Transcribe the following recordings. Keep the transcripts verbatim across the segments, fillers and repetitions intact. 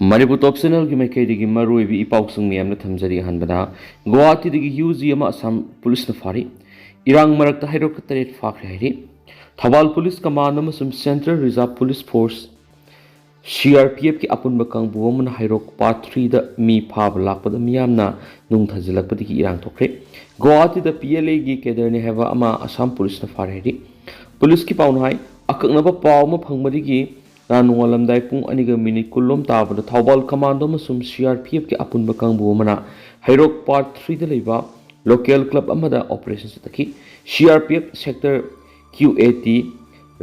ꯃꯅꯤꯄꯨꯔ ꯇꯣꯞ ꯆꯦꯅꯦꯜꯒꯤ ꯃꯥꯏꯀꯩꯗꯒꯤ ꯃꯔꯨꯑꯣꯏꯕ ꯏ ꯄꯥꯎꯁꯤꯡ ꯃꯌꯥꯝꯅ ꯊꯝꯖꯔꯤ꯫ ꯑꯍꯥꯟꯕꯗ ꯒꯨꯋꯥꯍꯥꯇꯤꯗꯒꯤ ꯌꯨ ꯖꯤ ꯑꯃ ꯑꯁꯥꯝ ꯄꯨꯂꯤꯁꯅ ꯐꯥꯔꯤ꯫ ꯏꯔꯥꯡ ꯃꯔꯛꯇ ꯍꯩꯔꯣꯛꯇ ꯇꯔꯦꯠ ꯐꯥꯈ꯭ꯔꯦ ꯍꯥꯏꯔꯤ꯫ ꯊꯧꯕꯥꯜ ꯄꯨꯂꯤꯁ ꯀꯃꯥꯟ ꯑꯃꯁꯨꯡ central reserve police force, C R P ꯑꯦꯐꯀꯤ ꯑꯄꯨꯟꯕ ꯀꯥꯡꯕꯨ ꯑꯃꯅ ꯍꯩꯔꯣꯛ ꯄꯥꯔꯠ ꯊ꯭ꯔꯤꯗ ꯃꯤ ꯐꯥꯕ ꯂꯥꯛꯄꯗ ꯃꯤꯌꯥꯝꯅ ꯅꯨꯡ ꯊꯥꯖꯤꯜꯂꯛꯄꯗꯒꯤ ꯏꯔꯥꯡ ꯊꯣꯛꯈ꯭ꯔꯦ꯫ ꯒꯨꯋꯥꯍꯥꯇꯤꯗ ꯄꯤ ꯑꯦꯜ ꯑꯦꯒꯤ ꯀꯦꯗꯔꯅꯤ ꯍꯥꯏꯕ ꯑꯃ ꯑꯁꯥꯝ ꯄꯨꯂꯤꯁꯅ ꯐꯥꯔꯦ ꯍꯥꯏꯔꯤ꯫ ꯄꯨꯂꯤꯁꯀꯤ ꯄꯥꯎꯅ ꯍꯥꯏ, ꯑꯀꯛꯅꯕ ꯄꯥꯎ ꯑꯃ ꯐꯪꯕꯗꯒꯤ ꯅꯍꯥꯟ ꯅꯣꯡꯉꯥꯜꯂꯝꯗꯥꯏ ꯄꯨꯡ ꯑꯅꯤꯒ ꯃꯤꯅꯤꯠ ꯀꯨꯟꯂꯣꯝ ꯇꯥꯕꯗ ꯊꯧꯕꯥꯜ ꯀꯃꯥꯟꯗꯣ ꯑꯃꯁꯨꯡ ꯁꯤ ꯑꯥꯔ ꯄꯤ ꯑꯦꯐꯀꯤ ꯑꯄꯨꯟꯕ ꯀꯥꯡꯕꯨ ꯑꯃꯅ ꯍꯩꯔꯣꯛ ꯄꯥꯔꯠ ꯊ꯭ꯔꯤꯗ ꯂꯩꯕ ꯂꯣꯀꯦꯜ ꯀ꯭ꯂꯕ ꯑꯃꯗ ꯑꯣꯄꯔꯦꯁꯟ ꯆꯠꯊꯈꯤ꯫ C R P F sector Q A T,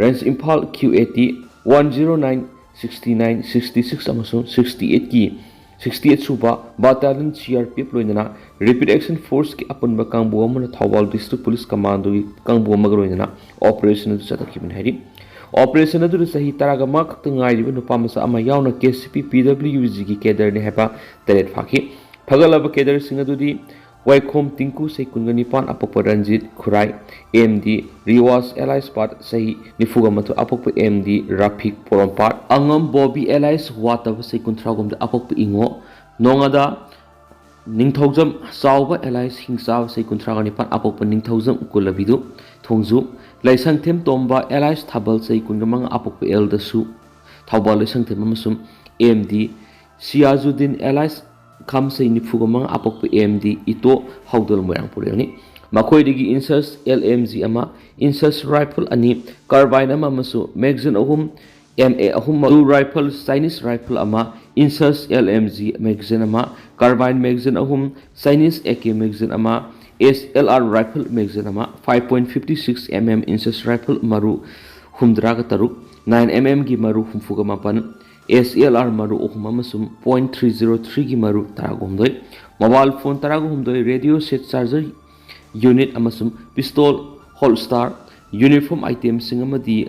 range Imphal Q A T one zero nine, sixty nine, sixty six ꯑꯃꯁꯨꯡ ꯁꯤꯛꯁꯇꯤ ꯑꯩꯠꯀꯤ, ꯁꯤꯛꯁꯇꯤ ꯑꯩꯠ ꯁꯨꯕ ꯕꯥꯇꯥꯂꯤꯌꯟ ꯁꯤ ꯑꯥꯔ ꯄꯤ ꯑꯦꯐ ꯂꯣꯏꯅꯅ ꯔꯦꯄꯤꯗ ꯑꯦꯛꯁꯟ ꯐꯣꯔꯁꯀꯤ ꯑꯄꯨꯟꯕ ꯀꯥꯡꯕꯨ ꯑꯃꯅ ꯊꯧꯕꯥꯜ ꯗꯤꯁꯇ꯭ꯔꯤꯛ ꯄꯨꯂꯤꯁ ꯀꯃꯥꯟꯗꯣꯒꯤ ꯀꯥꯡꯕꯨ ꯑꯃꯒ ꯂꯣꯏꯅꯅ ꯑꯣꯄꯔꯦꯁꯟ ꯑꯗꯨ ꯆꯠꯊꯈꯤꯕꯅꯤ ꯍꯥꯏꯔꯤ꯫ ꯑꯣꯄꯔꯦꯁꯟ ꯑꯗꯨꯗ ꯆꯍꯤ ꯇꯔꯥꯒ ꯃꯉꯥ ꯈꯛꯇ ꯉꯥꯏꯔꯤꯕ ꯅꯨꯄꯥ ꯃꯆꯥ ꯑꯃ ꯌꯥꯎꯅ ꯀꯦ ꯁꯤ ꯄꯤ ꯄꯤ ꯗꯕ꯭ꯂꯤꯎ ꯖꯤꯒꯤ ꯀꯦꯗꯔꯅꯤ ꯍꯥꯏꯕ ꯇꯔꯦꯠ ꯐꯥꯈꯤ꯫ ꯐꯒꯠꯂꯕ ꯀꯦꯗꯔꯁꯤꯡ ꯑꯗꯨꯗꯤ ꯋꯥꯏꯈꯣꯝ ꯇꯤꯡꯀꯨ, ꯆꯍꯤ ꯀꯨꯟꯒ ꯅꯤꯄꯥꯟ, ꯑꯄꯣꯛꯄ ꯔꯟꯖꯤꯠ ꯈꯨꯔꯥꯏ, ꯑꯦꯝ ꯗꯤ ꯔꯤꯋꯥꯁ ꯑꯦꯂꯥꯏꯁ ꯄꯥꯠ, ꯆꯍꯤ ꯅꯤꯐꯨꯒ ꯃꯥꯊꯣꯏ, ꯑꯄꯣꯛꯄ ꯑꯦꯝ ꯗꯤ ꯔꯥꯐꯤꯛ ꯄꯣꯔꯣꯝꯄꯥꯠ, ꯑꯉꯝ ꯕꯣꯕꯤ ꯑꯦꯂꯥꯏꯁ ꯋꯥꯇꯕ, ꯆꯍꯤ ꯀꯨꯟꯊ꯭ꯔꯥꯍꯨꯝꯗꯣꯏ, ꯑꯄꯣꯛꯄ ꯏꯉꯣ ꯅꯣꯡꯉꯥꯗꯥ, ꯅꯤꯡꯊꯧꯖꯝ ꯆꯥꯎꯕ ꯑꯦꯂꯥꯏꯁ ꯍꯤꯡꯆꯥꯕ, ꯆꯍꯤ ꯀꯨꯟꯊ꯭ꯔꯥꯒ ꯅꯤꯄꯥꯟ, ꯑꯄꯣꯛꯄ ꯅꯤꯡꯊꯧꯖꯝ ꯀꯨꯂꯕꯤꯗꯨ ꯊꯣꯡꯖꯨ, ꯂꯩꯁꯪꯊꯦꯝ ꯇꯣꯝꯕ ꯑꯦꯂꯥꯏꯁ ꯊꯥꯕꯜ, ꯆꯍꯤ ꯀꯨꯟꯒ ꯃꯉꯥ, ꯑꯄꯣꯛꯄ ꯑꯦꯜ ꯗꯁꯨ, ꯊꯧꯕꯥꯜ ꯂꯩꯁꯪꯊꯦꯝ ꯑꯃꯁꯨꯡ ꯑꯦꯝ ꯗꯤ ꯁꯤꯌꯥꯖꯨꯗꯤꯟ ꯑꯦꯂꯥꯏꯁ ꯈꯥꯝ, ꯆꯍꯤ ꯅꯤꯐꯨꯒ ꯃꯉꯥ, ꯑꯄꯣꯛꯄ ꯑꯦꯝ ꯗꯤ ꯏꯇꯣ ꯍꯧꯗꯣꯜ ꯃꯣꯏꯔꯥꯡ ꯄꯨꯔꯦꯜꯅꯤ꯫ ꯃꯈꯣꯏꯗꯒꯤ ꯏꯟꯁꯔꯁ ꯑꯦꯜ ꯑꯦꯝ ꯖꯤ ꯑꯃ, ꯏꯟꯁꯔꯁ ꯔꯥꯏꯐꯜ ꯑꯅꯤ, ꯀꯥꯔꯕꯥꯏꯟ ꯑꯃ ꯑꯃꯁꯨꯡ ꯃꯦꯒꯖꯤꯟ ꯑꯍꯨꯝ, ꯑꯦꯝ ꯑꯦ ꯑꯍꯨꯝ, ꯇꯨ ꯔꯥꯏꯐꯜ, ꯆꯥꯏꯅꯤꯁ ꯔꯥꯏꯐꯜ ꯑꯃ, INSAS L M G magazine ꯑꯃ, ꯀꯥꯔꯕꯥꯏꯟ ꯃꯦꯒꯖꯤꯟ ꯑꯍꯨꯝ, ꯆꯥꯏꯅꯤꯁ ꯑꯦ ꯀꯦ ꯃꯦꯒꯖꯤꯟ ꯑꯃ, S L R rifle magazine ꯑꯃ, five point fifty six M M INSAS rifle ꯃꯔꯨ ꯍꯨꯝꯗ꯭ꯔꯥꯒ ꯇꯔꯨꯛ, nine M M ꯒꯤ ꯃꯔꯨ ꯍꯨꯝꯐꯨꯒ ꯃꯥꯄꯟ, ꯑꯦꯁ ꯑꯦꯜ ꯑꯥꯔ ꯃꯔꯨ ꯑꯍꯨꯝ ꯑꯃꯁꯨꯡ point three zero three ꯒꯤ ꯃꯔꯨ ꯇꯔꯥꯒ ꯍꯨꯝꯗꯣꯏ, ꯃꯣꯕꯥꯏꯜ ꯐꯣꯟ ꯇꯔꯥꯒ ꯍꯨꯝꯗꯣꯏ, ꯔꯦꯗꯤꯑꯣ ꯁꯦꯠ ꯆꯥꯔꯖꯔ ꯌꯨꯅꯤꯠ ꯑꯃꯁꯨꯡ ꯄꯤꯁꯇꯣꯜ ꯍꯣꯜꯁꯇꯥꯔ, ꯌꯨꯅꯤꯐꯣꯔꯝ ꯑꯥꯏꯇꯦꯝꯁꯤꯡ ꯑꯃꯗꯤ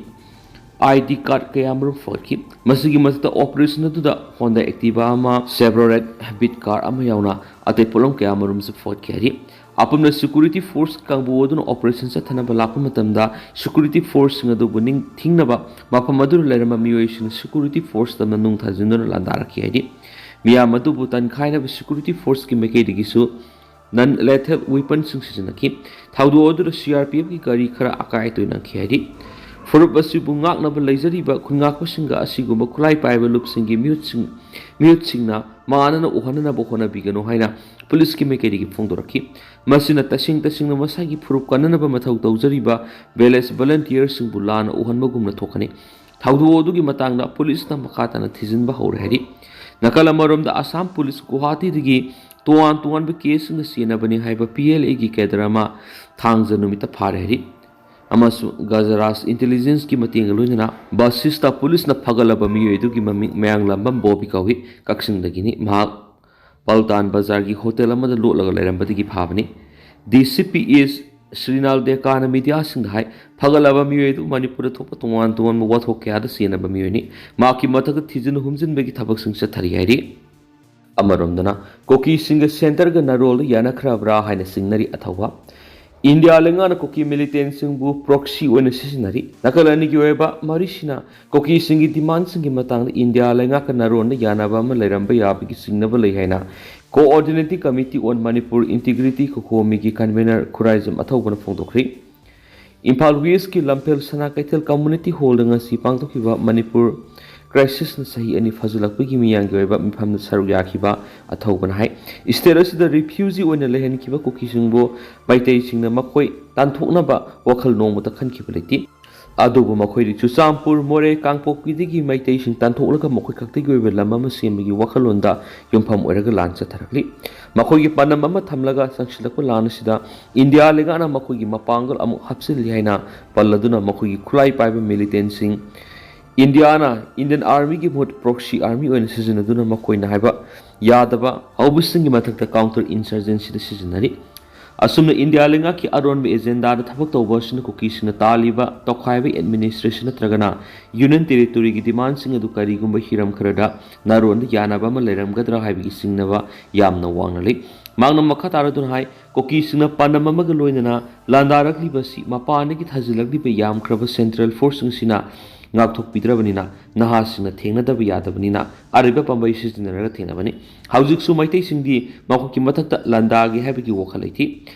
ꯑꯥꯏ ꯗꯤ ꯀꯥꯔꯗ ꯀꯌꯥ ꯃꯔꯨꯝ ꯐꯒꯠꯈꯤ꯫ ꯃꯁꯤꯒꯤ ꯃꯊꯛꯇ ꯑꯣꯄꯔꯦꯁꯟ ꯑꯗꯨꯗ ꯍꯣꯟꯗꯥ ꯑꯦꯛꯇꯤꯚꯥ ꯑꯃ, ꯁꯦꯕ꯭ꯔꯣꯂꯦꯠ ꯕꯤꯠ ꯀꯥꯔ ꯑꯃ ꯌꯥꯎꯅ ꯑꯇꯩ ꯄꯣꯠꯂꯝ ꯀꯌꯥ ꯃꯔꯨꯝꯁꯨ ꯐꯒꯠꯈꯤ ꯍꯥꯏꯔꯤ꯫ ꯑꯄꯨꯟꯕ security force ꯀꯥꯡꯕꯨ ꯑꯗꯨꯅ operation ꯆꯠꯊꯅꯕ ꯂꯥꯛꯄ ꯃꯇꯝꯗ, security forceꯁꯤꯡ ꯑꯗꯨꯕꯨ ꯅꯤꯡꯊꯤꯡꯅꯕ ꯃꯐꯝ ꯑꯗꯨꯗ ꯂꯩꯔꯝꯕ ꯃꯤꯑꯣꯏꯁꯤꯡꯅ security forceꯇ ꯃꯅꯨꯡ ꯊꯥꯖꯤꯟꯗꯨꯅ ꯂꯥꯟꯗꯥꯔꯛꯈꯤ ꯍꯥꯏꯔꯤ꯫ ꯃꯤꯌꯥꯝ ꯑꯗꯨꯕꯨ ꯇꯟꯈꯥꯏꯅꯕ security forceꯀꯤ ꯃꯥꯏꯀꯩꯗꯒꯤꯁꯨ non lethal weaponꯁꯤꯡ ꯁꯤꯖꯤꯟꯅꯈꯤ꯫ ꯊꯧꯗꯣꯛ ꯑꯗꯨꯗ CRPFꯀꯤ ꯒꯥꯔꯤ ꯈꯔ ꯑꯀꯥꯏ ꯑꯇꯣꯏ ꯅꯪꯈꯤ ꯍꯥꯏꯔꯤ꯫ ꯐꯨꯔꯨꯞ ꯑꯁꯤꯕꯨ ꯉꯥꯛꯅꯕ ꯂꯩꯖꯔꯤꯕ ꯈꯨꯟꯉꯥꯛꯄꯁꯤꯡꯒ ꯑꯁꯤꯒꯨꯝꯕ ꯈꯨꯠꯂꯥꯏ ꯄꯥꯏꯕ ꯂꯨꯞꯁꯤꯡꯒꯤ ꯃꯤꯍꯨꯠꯁꯤꯡ, ꯃꯤꯍꯨꯠꯁꯤꯡꯅ ꯃꯥꯟꯅꯅ ꯎꯍꯟꯅꯅꯕ ꯍꯣꯠꯅꯕꯤꯒꯅꯨ ꯍꯥꯏꯅ ꯄꯨꯂꯤꯁꯀꯤ ꯃꯥꯏꯀꯩꯗꯒꯤ ꯐꯣꯡꯗꯣꯔꯛꯈꯤ꯫ ꯃꯁꯤꯅ ꯇꯁꯦꯡ ꯇꯁꯦꯡꯅ ꯃꯁꯥꯒꯤ ꯐꯨꯔꯨꯞ ꯀꯟꯅꯅꯕ ꯃꯊꯧ ꯇꯧꯖꯔꯤꯕ village volunteerꯁꯤꯡꯕꯨ ꯂꯥꯟꯅ ꯎꯍꯟꯕꯒꯨꯝꯅ ꯊꯣꯛꯀꯅꯤ꯫ ꯊꯧꯗꯣꯛ ꯑꯗꯨꯒꯤ ꯃꯇꯥꯡꯗ ꯄꯨꯂꯤꯁꯅ ꯃꯈꯥ ꯇꯥꯅ ꯊꯤꯖꯤꯟꯕ ꯍꯧꯔꯦ ꯍꯥꯏꯔꯤ꯫ ꯅꯥꯀꯜ ꯑꯃꯔꯣꯝꯗ ꯑꯁꯥꯝ ꯄꯨꯂꯤꯁ ꯒꯨꯋꯥꯍꯥꯇꯤꯗꯒꯤ ꯇꯣꯉꯥꯟ ꯇꯣꯉꯥꯟꯕ caseꯁꯤꯡꯗ ꯆꯦꯟꯅꯕꯅꯤ ꯍꯥꯏꯕ PLAꯒꯤ cadre ꯑꯃ ꯊꯥꯡꯖ ꯅꯨꯃꯤꯠꯇ ꯐꯥꯔꯦ ꯍꯥꯏꯔꯤ꯫ ꯑꯃꯁꯨꯡ ꯒꯖꯔꯥꯖ intelligenceꯀꯤ ꯃꯇꯦꯡꯒ ꯂꯣꯏꯅꯅ ꯕꯁꯤꯁꯇ ꯄꯨꯂꯤꯁꯅ ꯐꯒꯠꯂꯕ ꯃꯤꯑꯣꯏ ꯑꯗꯨꯒꯤ ꯃꯃꯤꯡ ꯃꯌꯥꯡꯂꯝꯕꯝ ꯕꯣꯕꯤ ꯀꯧꯏ꯫ ꯀꯛꯆꯤꯡꯗꯒꯤꯅꯤ꯫ ꯃꯍꯥꯛ ꯄꯜꯇꯥꯟ ꯕꯖꯥꯔꯒꯤ ꯍꯣꯇꯦꯜ ꯑꯃꯗ ꯂꯣꯠꯂꯒ ꯂꯩꯔꯝꯕꯗꯒꯤ ꯐꯥꯕꯅꯤ꯫ DCP East ꯁ꯭ꯔꯤꯅꯥꯜ ꯗꯦꯀꯥꯅ ꯃꯤꯗꯤꯌꯥꯁꯤꯡꯗ ꯍꯥꯏ, ꯐꯒꯠꯂꯕ ꯃꯤꯑꯣꯏ ꯑꯗꯨ ꯃꯅꯤꯄꯨꯔꯗ ꯊꯣꯛꯄ ꯇꯣꯉꯥꯟ ꯇꯣꯉꯥꯟꯕ ꯋꯥꯊꯣꯛ ꯀꯌꯥꯗ ꯆꯦꯟꯅꯕ ꯃꯤꯑꯣꯏꯅꯤ꯫ ꯃꯍꯥꯛꯀꯤ ꯃꯊꯛꯇ ꯊꯤꯖꯤꯟ ꯍꯨꯝꯖꯤꯟꯕꯒꯤ ꯊꯕꯛꯁꯤꯡ ꯆꯠꯊꯔꯤ ꯍꯥꯏꯔꯤ꯫ ꯑꯃꯔꯣꯝꯗꯅ ꯀꯨꯀꯤꯁꯤꯡꯒ centreꯒ ꯅꯥꯔꯣꯜꯗ ꯌꯥꯅꯈ꯭ꯔꯕ꯭ꯔꯥ ꯍꯥꯏꯅ ꯆꯤꯡꯅꯔꯤ ꯑꯊꯧꯕ꯫ ꯏꯟꯗꯤꯌꯥ ꯂꯩꯉꯥꯛꯅ ꯀꯨꯀꯤ militantꯁꯤꯡꯕꯨ proxy ꯑꯣꯏꯅ ꯁꯤꯖꯤꯟꯅꯔꯤ꯫ ꯅꯥꯀꯜ ꯑꯅꯤꯒꯤ ꯑꯣꯏꯕ ꯃꯔꯤꯁꯤꯅ ꯀꯨꯀꯤꯁꯤꯡꯒꯤ demandꯁꯤꯡꯒꯤ ꯃꯇꯥꯡꯗ ꯏꯟꯗꯤꯌꯥ ꯂꯩꯉꯥꯛꯀ ꯅꯥꯔꯣꯟꯗ ꯌꯥꯅꯕ ꯑꯃ ꯂꯩꯔꯝꯕ ꯌꯥꯕꯒꯤ ꯆꯤꯡꯅꯕ ꯂꯩ ꯍꯥꯏꯅ Coordinating Committee on Manipur Integrity, COCOMIꯒꯤ convener Khuraijam ꯑꯊꯧꯕꯅ ꯐꯣꯡꯗꯣꯛꯈ꯭ꯔꯤ꯫ Imphal Westꯀꯤ ꯂꯝꯐꯦꯜ ꯁꯅꯥ ꯀꯩꯊꯦꯜ community hallꯗ ꯉꯁꯤ ꯄꯥꯡꯊꯣꯛꯈꯤꯕ ꯃꯅꯤꯄꯨꯔ crisisꯅ ꯆꯍꯤ ꯑꯅꯤ ꯐꯥꯖꯤꯜꯂꯛꯄꯒꯤ ꯃꯤꯌꯥꯝꯒꯤ ꯑꯣꯏꯕ ꯃꯤꯐꯝꯗ ꯁꯔꯨꯛ ꯌꯥꯈꯤꯕ ꯑꯊꯧꯕꯅ ꯍꯥꯏ, state ꯑꯁꯤꯗ refugee ꯑꯣꯏꯅ ꯂꯩꯍꯟꯈꯤꯕ ꯀꯨꯀꯤꯁꯤꯡꯕꯨ ꯃꯩꯇꯩꯁꯤꯡꯅ ꯃꯈꯣꯏ ꯇꯥꯟꯊꯣꯛꯅꯕ ꯋꯥꯈꯜ ꯅꯣꯡꯃꯇ ꯈꯟꯈꯤꯕ ꯂꯩꯇꯦ꯫ ꯑꯗꯨꯕꯨ ꯃꯈꯣꯏꯗꯤ ꯆꯨꯔꯆꯥꯟꯄꯨꯔ, ꯃꯣꯔꯦ, ꯀꯥꯡꯄꯣꯛꯄꯤꯗꯒꯤ ꯃꯩꯇꯩꯁꯤꯡ ꯇꯥꯟꯊꯣꯛꯂꯒ ꯃꯈꯣꯏ ꯈꯛꯇꯒꯤ ꯑꯣꯏꯕ ꯂꯝ ꯑꯃ ꯁꯦꯝꯕꯒꯤ ꯋꯥꯈꯜꯂꯣꯟꯗ ꯌꯨꯝꯐꯝ ꯑꯣꯏꯔꯒ ꯂꯥꯟ ꯆꯠꯊꯔꯛꯂꯤ꯫ ꯃꯈꯣꯏꯒꯤ ꯄꯥꯟꯗꯝ ꯑꯃ ꯊꯝꯂꯒ ꯆꯪꯁꯤꯜꯂꯛꯄ ꯂꯥꯟ ꯑꯁꯤꯗ ꯏꯟꯗꯤꯌꯥ ꯂꯩꯉꯥꯛꯅ ꯃꯈꯣꯏꯒꯤ ꯃꯄꯥꯡꯒꯜ ꯑꯃꯨꯛ ꯍꯥꯞꯆꯤꯜꯂꯤ ꯍꯥꯏꯅ ꯄꯜꯂꯗꯨꯅ ꯃꯈꯣꯏꯒꯤ ꯈꯨꯠꯂꯥꯏ ꯄꯥꯏꯕ militantꯁꯤꯡ ꯏꯟꯗꯤꯌꯥꯅ Indian Armyꯒꯤ ꯃꯍꯨꯠ proxy army ꯑꯣꯏꯅ ꯁꯤꯖꯤꯟꯅꯗꯨꯅ ꯃꯈꯣꯏꯅ ꯍꯥꯏꯕ ꯌꯥꯗꯕ ꯍꯧꯕꯁꯤꯡꯒꯤ ꯃꯊꯛꯇ counter insurgencyꯗ ꯁꯤꯖꯤꯟꯅꯔꯤ꯫ ꯑꯁꯨꯝꯅ ꯏꯟꯗꯤꯌꯥ ꯂꯩꯉꯥꯛꯀꯤ ꯑꯔꯣꯟꯕ agendaꯗ ꯊꯕꯛ ꯇꯧꯕ ꯑꯁꯤꯅ ꯀꯨꯀꯤꯁꯤꯡꯅ ꯇꯥꯜꯂꯤꯕ ꯇꯧꯈꯥꯏꯕ administration ꯅꯠꯇ꯭ꯔꯒꯅ Union Territoryꯒꯤ demandꯁꯤꯡ ꯑꯗꯨ ꯀꯔꯤꯒꯨꯝꯕ ꯍꯤꯔꯝ ꯈꯔꯗ ꯅꯥꯔꯣꯟꯗ ꯌꯥꯅꯕ ꯑꯃ ꯂꯩꯔꯝꯒꯗ꯭ꯔꯥ ꯍꯥꯏꯕꯒꯤ ꯆꯤꯡꯅꯕ ꯌꯥꯝꯅ ꯋꯥꯡꯅ ꯂꯩ꯫ ꯃꯍꯥꯛꯅ ꯃꯈꯥ ꯇꯥꯔꯗꯨꯅ ꯍꯥꯏ, ꯀꯨꯀꯤꯁꯤꯡꯅ ꯄꯥꯟꯗꯝ ꯑꯃꯒ ꯂꯣꯏꯅꯅ ꯂꯥꯟꯗꯥꯔꯛꯂꯤꯕ ꯑꯁꯤ ꯃꯄꯥꯟꯗꯒꯤ ꯊꯥꯖꯤꯜꯂꯛꯂꯤꯕ ꯌꯥꯝꯈ꯭ꯔꯕ central forceꯁꯤꯡꯁꯤꯅ ꯉꯥꯛꯊꯣꯛꯄꯤꯗ꯭ꯔꯕꯅꯤꯅ ꯅꯍꯥꯁꯤꯡꯅ ꯊꯦꯡꯅꯗꯕ ꯌꯥꯗꯕꯅꯤꯅ ꯑꯔꯩꯕ ꯄꯥꯝꯕꯩ ꯁꯤꯖꯤꯟꯅꯔꯒ ꯊꯦꯡꯅꯕꯅꯤ꯫ ꯍꯧꯖꯤꯛꯁꯨ ꯃꯩꯇꯩꯁꯤꯡꯗꯤ ꯃꯈꯣꯏꯒꯤ ꯃꯊꯛꯇ ꯂꯥꯟꯗꯥꯒꯦ ꯍꯥꯏꯕꯒꯤ ꯋꯥꯈꯜ ꯂꯩꯇꯦ꯫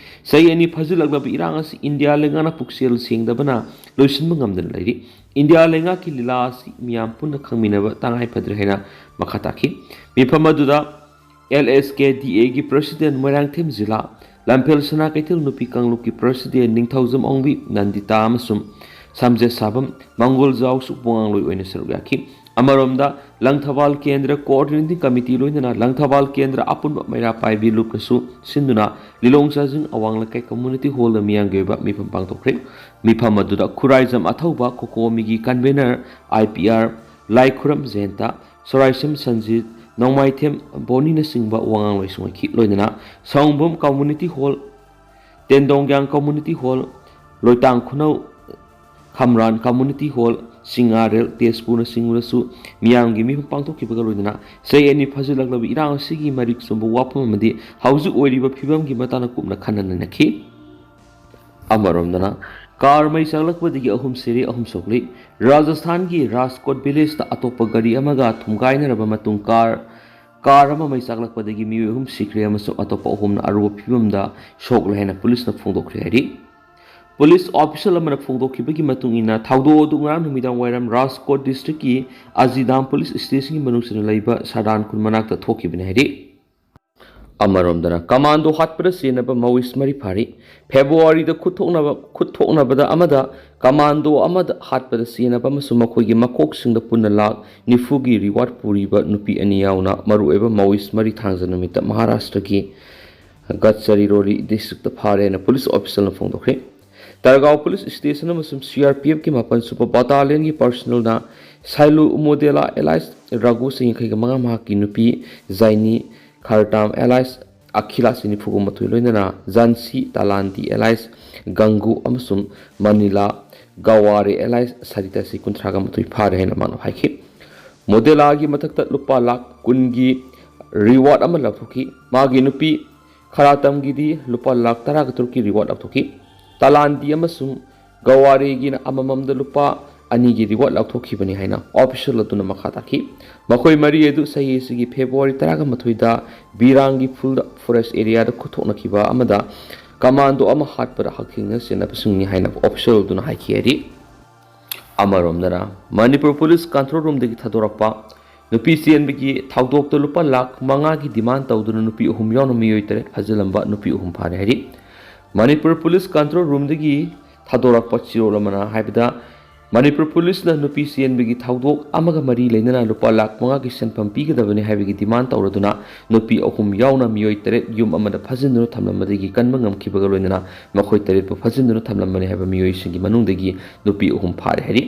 ꯆꯍꯤ ꯑꯅꯤ ꯐꯥꯖꯤꯜꯂꯛꯂꯕ ꯏꯔꯥꯡ ꯑꯁꯤ ꯏꯟꯗꯤꯌꯥ ꯂꯩꯉꯥꯛꯅ ꯄꯨꯛꯆꯦꯜ ꯁꯦꯡꯗꯕꯅ ꯂꯣꯏꯁꯤꯟꯕ ꯉꯝꯗꯅ ꯂꯩꯔꯤ꯫ ꯏꯟꯗꯤꯌꯥ ꯂꯩꯉꯥꯛꯀꯤ ꯂꯤꯂꯥ ꯑꯁꯤ ꯃꯤꯌꯥꯝ ꯄꯨꯟꯅ ꯈꯪꯃꯤꯟꯅꯕ ꯇꯉꯥꯏ ꯐꯗ꯭ꯔꯦ ꯍꯥꯏꯅ ꯃꯈꯥ ꯇꯥꯈꯤ꯫ ꯃꯤꯐꯝ ꯑꯗꯨꯗ LSKDAꯒꯤ president ꯃꯣꯏꯔꯥꯡꯊꯦꯝ ꯖꯤꯂꯥ, ꯂꯝꯐꯦꯜ ꯁꯅꯥ ꯀꯩꯊꯦꯜ ꯅꯨꯄꯤ ꯀꯥꯡꯂꯨꯞꯀꯤ president ꯅꯤꯡꯊꯧꯖꯝ ꯑꯣꯡꯕꯤ ꯅꯟꯗꯤꯇꯥ ꯑꯃꯁꯨꯡ ꯁꯝꯖꯦꯠ ꯁꯥꯕꯝ ꯃꯪꯒꯣꯜꯖꯥꯎꯁꯨ ꯋꯥꯉꯥꯡꯂꯣꯏ ꯑꯣꯏꯅ ꯁꯔꯨꯛ ꯌꯥꯈꯤ꯫ ꯑꯃꯔꯣꯝꯗ, ꯂꯪꯊꯕꯥꯜ ꯀꯦꯟꯗ꯭ꯔ coordinating committee ꯂꯣꯏꯅꯅ ꯂꯪꯊꯕꯥꯜ ꯀꯦꯟꯗ꯭ꯔ ꯑꯄꯨꯟꯕ ꯃꯩꯔꯥ ꯄꯥꯏꯕꯤ ꯂꯨꯞꯅꯁꯨ ꯁꯤꯟꯗꯨꯅ ꯂꯤꯂꯣꯡ ꯆꯥꯖꯤꯡ ꯑꯋꯥꯡ ꯂꯩꯀꯥꯏ community hallꯗ ꯃꯤꯌꯥꯝꯒꯤ ꯑꯣꯏꯕ ꯃꯤꯐꯝ ꯄꯥꯡꯊꯣꯛꯈ꯭ꯔꯦ꯫ ꯃꯤꯐꯝ ꯑꯗꯨꯗ ꯈꯨꯔꯥꯏꯖꯝ ꯑꯊꯧꯕ, ꯀꯣꯀꯣꯃꯤꯒꯤ convener IPR ꯂꯥꯏꯈꯨꯔꯝ ꯖꯌꯟꯇ, ꯁꯣꯔꯥꯏꯁꯦꯝ ꯁꯟꯖꯤꯠ, ꯅꯣꯡꯃꯥꯏꯊꯦꯝ ꯕꯣꯅꯤꯅꯆꯤꯡꯕ ꯋꯥꯉꯥꯡꯂꯣꯏꯁꯤꯡ ꯑꯣꯏꯈꯤ꯫ ꯂꯣꯏꯅꯅ ꯁꯥꯋꯨꯝꯕꯨꯝ community hall, ꯇꯦꯟꯗꯣꯡꯌꯥꯡ community hall, ꯂꯣꯏꯇꯥꯡ ꯈꯨꯅꯧ ꯈꯝꯔꯥꯟ community hall, ꯁꯤꯡꯉꯥꯔꯦꯜ, ꯇꯦꯖꯄꯨꯔꯅꯆꯤꯡꯕꯗꯁꯨ ꯃꯤꯌꯥꯝꯒꯤ ꯃꯤꯐꯝ ꯄꯥꯡꯊꯣꯛꯈꯤꯕꯒ ꯂꯣꯏꯅꯅ ꯆꯍꯤ ꯑꯅꯤ ꯐꯥꯖꯤꯜꯂꯛꯂꯕ ꯏꯔꯥꯡ ꯑꯁꯤꯒꯤ ꯃꯔꯤꯛ ꯆꯨꯝꯕ ꯋꯥꯐꯝ ꯑꯃꯗꯤ ꯍꯧꯖꯤꯛ ꯑꯣꯏꯔꯤꯕ ꯐꯤꯕꯝꯒꯤ ꯃꯇꯥꯡꯗ ꯀꯨꯞꯅ ꯈꯟꯅ ꯅꯩꯅꯈꯤ꯫ ꯑꯃꯔꯣꯝꯗꯅ, car ꯃꯩ ꯆꯥꯛꯂꯛꯄꯗꯒꯤ ꯑꯍꯨꯝ ꯁꯤꯔꯦ, ꯑꯍꯨꯝ ꯁꯣꯛꯂꯤ꯫ ꯔꯥꯖꯁꯊꯥꯟꯒꯤ ꯔꯥꯖꯀꯣꯠ villageꯇ ꯑꯇꯣꯞꯄ ꯒꯥꯔꯤ ꯑꯃꯒ ꯊꯨꯝꯒꯥꯏꯅꯔꯕ ꯃꯇꯨꯡ car, car ꯑꯃ ꯃꯩ ꯆꯥꯛꯂꯛꯄꯗꯒꯤ ꯃꯤꯑꯣꯏ ꯑꯍꯨꯝ ꯁꯤꯈ꯭ꯔꯦ ꯑꯃꯁꯨꯡ ꯑꯇꯣꯞꯄ ꯑꯍꯨꯝꯅ ꯑꯔꯨꯕ ꯐꯤꯕꯝꯗ ꯁꯣꯛꯂꯦ ꯍꯥꯏꯅ ꯄꯨꯂꯤꯁꯅ ꯐꯣꯡꯗꯣꯛꯈ꯭ꯔꯦ ꯍꯥꯏꯔꯤ꯫ ꯄꯨꯂꯤꯁ official ꯑꯃꯅ ꯐꯣꯡꯗꯣꯛꯈꯤꯕꯒꯤ ꯃꯇꯨꯡ ꯏꯟꯅ, ꯊꯧꯗꯣꯛ ꯑꯗꯨ ꯉꯔꯥꯡ ꯅꯨꯃꯤꯗꯥꯡ ꯋꯥꯏꯔꯝ ꯔꯥꯖꯀꯣꯠ districtꯀꯤ ꯑꯖꯤꯗꯥꯝ police stationꯒꯤ ꯃꯅꯨꯡ ꯆꯟꯅ ꯂꯩꯕ ꯁꯥꯗꯥꯟ ꯈꯨꯟ ꯃꯅꯥꯛꯇ ꯊꯣꯛꯈꯤꯕꯅꯤ ꯍꯥꯏꯔꯤ꯫ ꯑꯃꯔꯣꯝꯗꯅ, commando ꯍꯥꯠꯄꯗ ꯆꯦꯟꯅꯕ Maoist ꯃꯔꯤ ꯐꯥꯔꯤ꯫ Februaryꯗ ꯈꯨꯠ ꯊꯣꯛꯅꯕ, ꯈꯨꯠ ꯊꯣꯛꯅꯕꯗ ꯑꯃꯗ commando ꯑꯃꯗ ꯍꯥꯠꯄꯗ ꯆꯦꯟꯅꯕ ꯑꯃꯁꯨꯡ ꯃꯈꯣꯏꯒꯤ ꯃꯀꯣꯛꯁꯤꯡꯗ ꯄꯨꯟꯅ ꯂꯥꯈ ꯅꯤꯐꯨꯒꯤ reward ꯄꯨꯔꯤꯕ ꯅꯨꯄꯤ ꯑꯅꯤ ꯌꯥꯎꯅ ꯃꯔꯨꯑꯣꯏꯕ Maoist ꯃꯔꯤ ꯊꯥꯡꯖ ꯅꯨꯃꯤꯠꯇ ꯃꯍꯥꯔꯥꯁꯇ꯭ꯔꯒꯤ ꯒꯗꯆꯔꯤꯔꯣꯂꯤ districtꯇ ꯐꯥꯔꯦ ꯍꯥꯏꯅ ꯄꯨꯂꯤꯁ officialꯅ ꯐꯣꯡꯗꯣꯛꯈ꯭ꯔꯦ꯫ ꯇꯔꯒꯥꯎ police station ꯑꯃꯁꯨꯡ CRPFꯀꯤ ꯃꯥꯄꯟ ꯁꯨꯕ battalionꯒꯤ personnelꯅ ꯁꯥꯏꯂꯨ ꯃꯣꯗꯦꯂꯥ alias ꯔꯥꯒꯨ, ꯆꯍꯤ ꯌꯥꯡꯈꯩꯒ ꯃꯉꯥ, ꯃꯍꯥꯛꯀꯤ ꯅꯨꯄꯤ ꯖꯥꯏꯅꯤ ꯈꯥꯔꯇꯥꯝ alias ꯑꯈꯤꯂꯥ, ꯆꯍꯤ ꯅꯤꯐꯨꯒ ꯃꯥꯊꯣꯏ, ꯂꯣꯏꯅꯅ ꯖꯥꯟꯁꯤ ꯇꯥꯂꯥꯟꯗꯤ alias ꯒꯪꯒꯨ ꯑꯃꯁꯨꯡ ꯃꯅꯤꯂꯥ ꯒꯋꯥꯔꯦ alias ꯁꯔꯤꯇꯥ, ꯆꯍꯤ ꯀꯨꯟꯊ꯭ꯔꯥꯒ ꯃꯥꯊꯣꯏ, ꯐꯥꯔꯦ ꯍꯥꯏꯅ ꯃꯥꯅ ꯍꯥꯏꯈꯤ꯫ ꯃꯣꯗꯦꯂꯥꯒꯤ ꯃꯊꯛꯇ ꯂꯨꯄꯥ ꯂꯥꯈ ꯀꯨꯟꯒꯤ reward ꯑꯃ ꯂꯥꯎꯊꯣꯛꯈꯤ꯫ ꯃꯥꯒꯤ ꯅꯨꯄꯤ ꯈꯔꯥꯇꯝꯒꯤꯗꯤ ꯂꯨꯄꯥ ꯂꯥꯈ ꯇꯔꯥꯒ ꯇꯔꯨꯛꯀꯤ ꯔꯤꯋꯥꯔꯗ ꯂꯥꯎꯊꯣꯛꯈꯤ꯫ ꯇꯂꯥꯟꯗꯤ ꯑꯃꯁꯨꯡ ꯒꯋꯥꯔꯦꯒꯤꯅ ꯑꯃꯃꯝꯗ ꯂꯨꯄꯥ ꯑꯅꯤꯒꯤ ꯔꯤꯋꯥꯔꯗ ꯂꯥꯎꯊꯣꯛꯈꯤꯕꯅꯤ ꯍꯥꯏꯅ ꯑꯣꯐꯤꯁꯤꯌꯦꯜ ꯑꯗꯨꯅ ꯃꯈꯥ ꯇꯥꯈꯤ꯫ ꯃꯈꯣꯏ ꯃꯔꯤ ꯑꯗꯨ ꯆꯍꯤ ꯑꯁꯤꯒꯤ ꯐꯦꯕ꯭ꯔꯨꯋꯥꯔꯤ ꯇꯔꯥꯒ ꯃꯥꯊꯣꯏꯗ ꯕꯤꯔꯥꯡꯒꯤ ꯐꯨꯜꯗ ꯐꯣꯔꯦꯁ ꯑꯦꯔꯤꯌꯥꯗ ꯈꯨꯠꯊꯣꯛꯅꯈꯤꯕ ꯑꯃꯗ ꯀꯃꯥꯟꯗꯣ ꯑꯃ ꯍꯥꯠꯄꯗ ꯍꯛꯊꯦꯡꯅ ꯆꯦꯟꯅꯕꯁꯤꯡꯅꯤ ꯍꯥꯏꯅ ꯑꯣꯐꯤꯁꯤꯌꯦꯜ ꯑꯗꯨꯅ ꯍꯥꯏꯈꯤ ꯍꯥꯏꯔꯤ꯫ ꯑꯃꯔꯣꯝꯗꯅ, ꯃꯅꯤꯄꯨꯔ ꯄꯨꯂꯤꯁ ꯀꯟꯇ꯭ꯔꯣꯜ ꯔꯨꯝꯗꯒꯤ ꯊꯥꯗꯣꯔꯛꯄ ꯅꯨꯄꯤ ꯆꯦꯟꯕꯒꯤ ꯊꯧꯗꯣꯛꯇ ꯂꯨꯄꯥ ꯂꯥꯈ ꯃꯉꯥꯒꯤ ꯗꯤꯃꯥꯟ ꯇꯧꯗꯨꯅ ꯅꯨꯄꯤ ꯑꯍꯨꯝ ꯌꯥꯎꯅ ꯃꯤꯑꯣꯏ ꯇꯔꯦꯠ ꯐꯥꯖꯤꯜꯂꯝꯕ ꯅꯨꯄꯤ ꯑꯍꯨꯝ ꯐꯥꯔꯦ ꯍꯥꯏꯔꯤ꯫ ꯃꯅꯤꯄꯨꯔ ꯄꯨꯂꯤꯁ ꯀꯟꯇ꯭ꯔꯣꯜ ꯔꯨꯝꯗꯒꯤ ꯊꯥꯗꯣꯔꯛꯄ ꯆꯦꯔꯣꯜ ꯑꯃꯅ ꯍꯥꯏꯕꯗ, ꯃꯅꯤꯄꯨꯔ ꯄꯨꯂꯤꯁꯅ ꯅꯨꯄꯤ ꯆꯦꯟꯕꯒꯤ ꯊꯧꯗꯣꯛ ꯑꯃꯒ ꯃꯔꯤ ꯂꯩꯅꯅ ꯂꯨꯄꯥ ꯂꯥꯈ ꯃꯉꯥꯒꯤ ꯁꯦꯟꯐꯝ ꯄꯤꯒꯗꯕꯅꯤ ꯍꯥꯏꯕꯒꯤ ꯗꯤꯃꯥꯟ ꯇꯧꯔꯗꯨꯅ ꯅꯨꯄꯤ ꯑꯍꯨꯝ ꯌꯥꯎꯅ ꯃꯤꯑꯣꯏ ꯇꯔꯦꯠ ꯌꯨꯝ ꯑꯃꯗ ꯐꯥꯖꯤꯟꯗꯨꯅ ꯊꯝꯂꯝꯕꯗꯒꯤ ꯀꯟꯕ ꯉꯝꯈꯤꯕꯒ ꯂꯣꯏꯅꯅ ꯃꯈꯣꯏ ꯇꯔꯦꯠꯄꯨ ꯐꯥꯖꯤꯟꯗꯨꯅ ꯊꯝꯂꯝꯕꯅꯤ ꯍꯥꯏꯕ ꯃꯤꯑꯣꯏꯁꯤꯡꯒꯤ ꯃꯅꯨꯡꯗꯒꯤ ꯅꯨꯄꯤ ꯑꯍꯨꯝ ꯐꯥꯔꯦ ꯍꯥꯏꯔꯤ꯫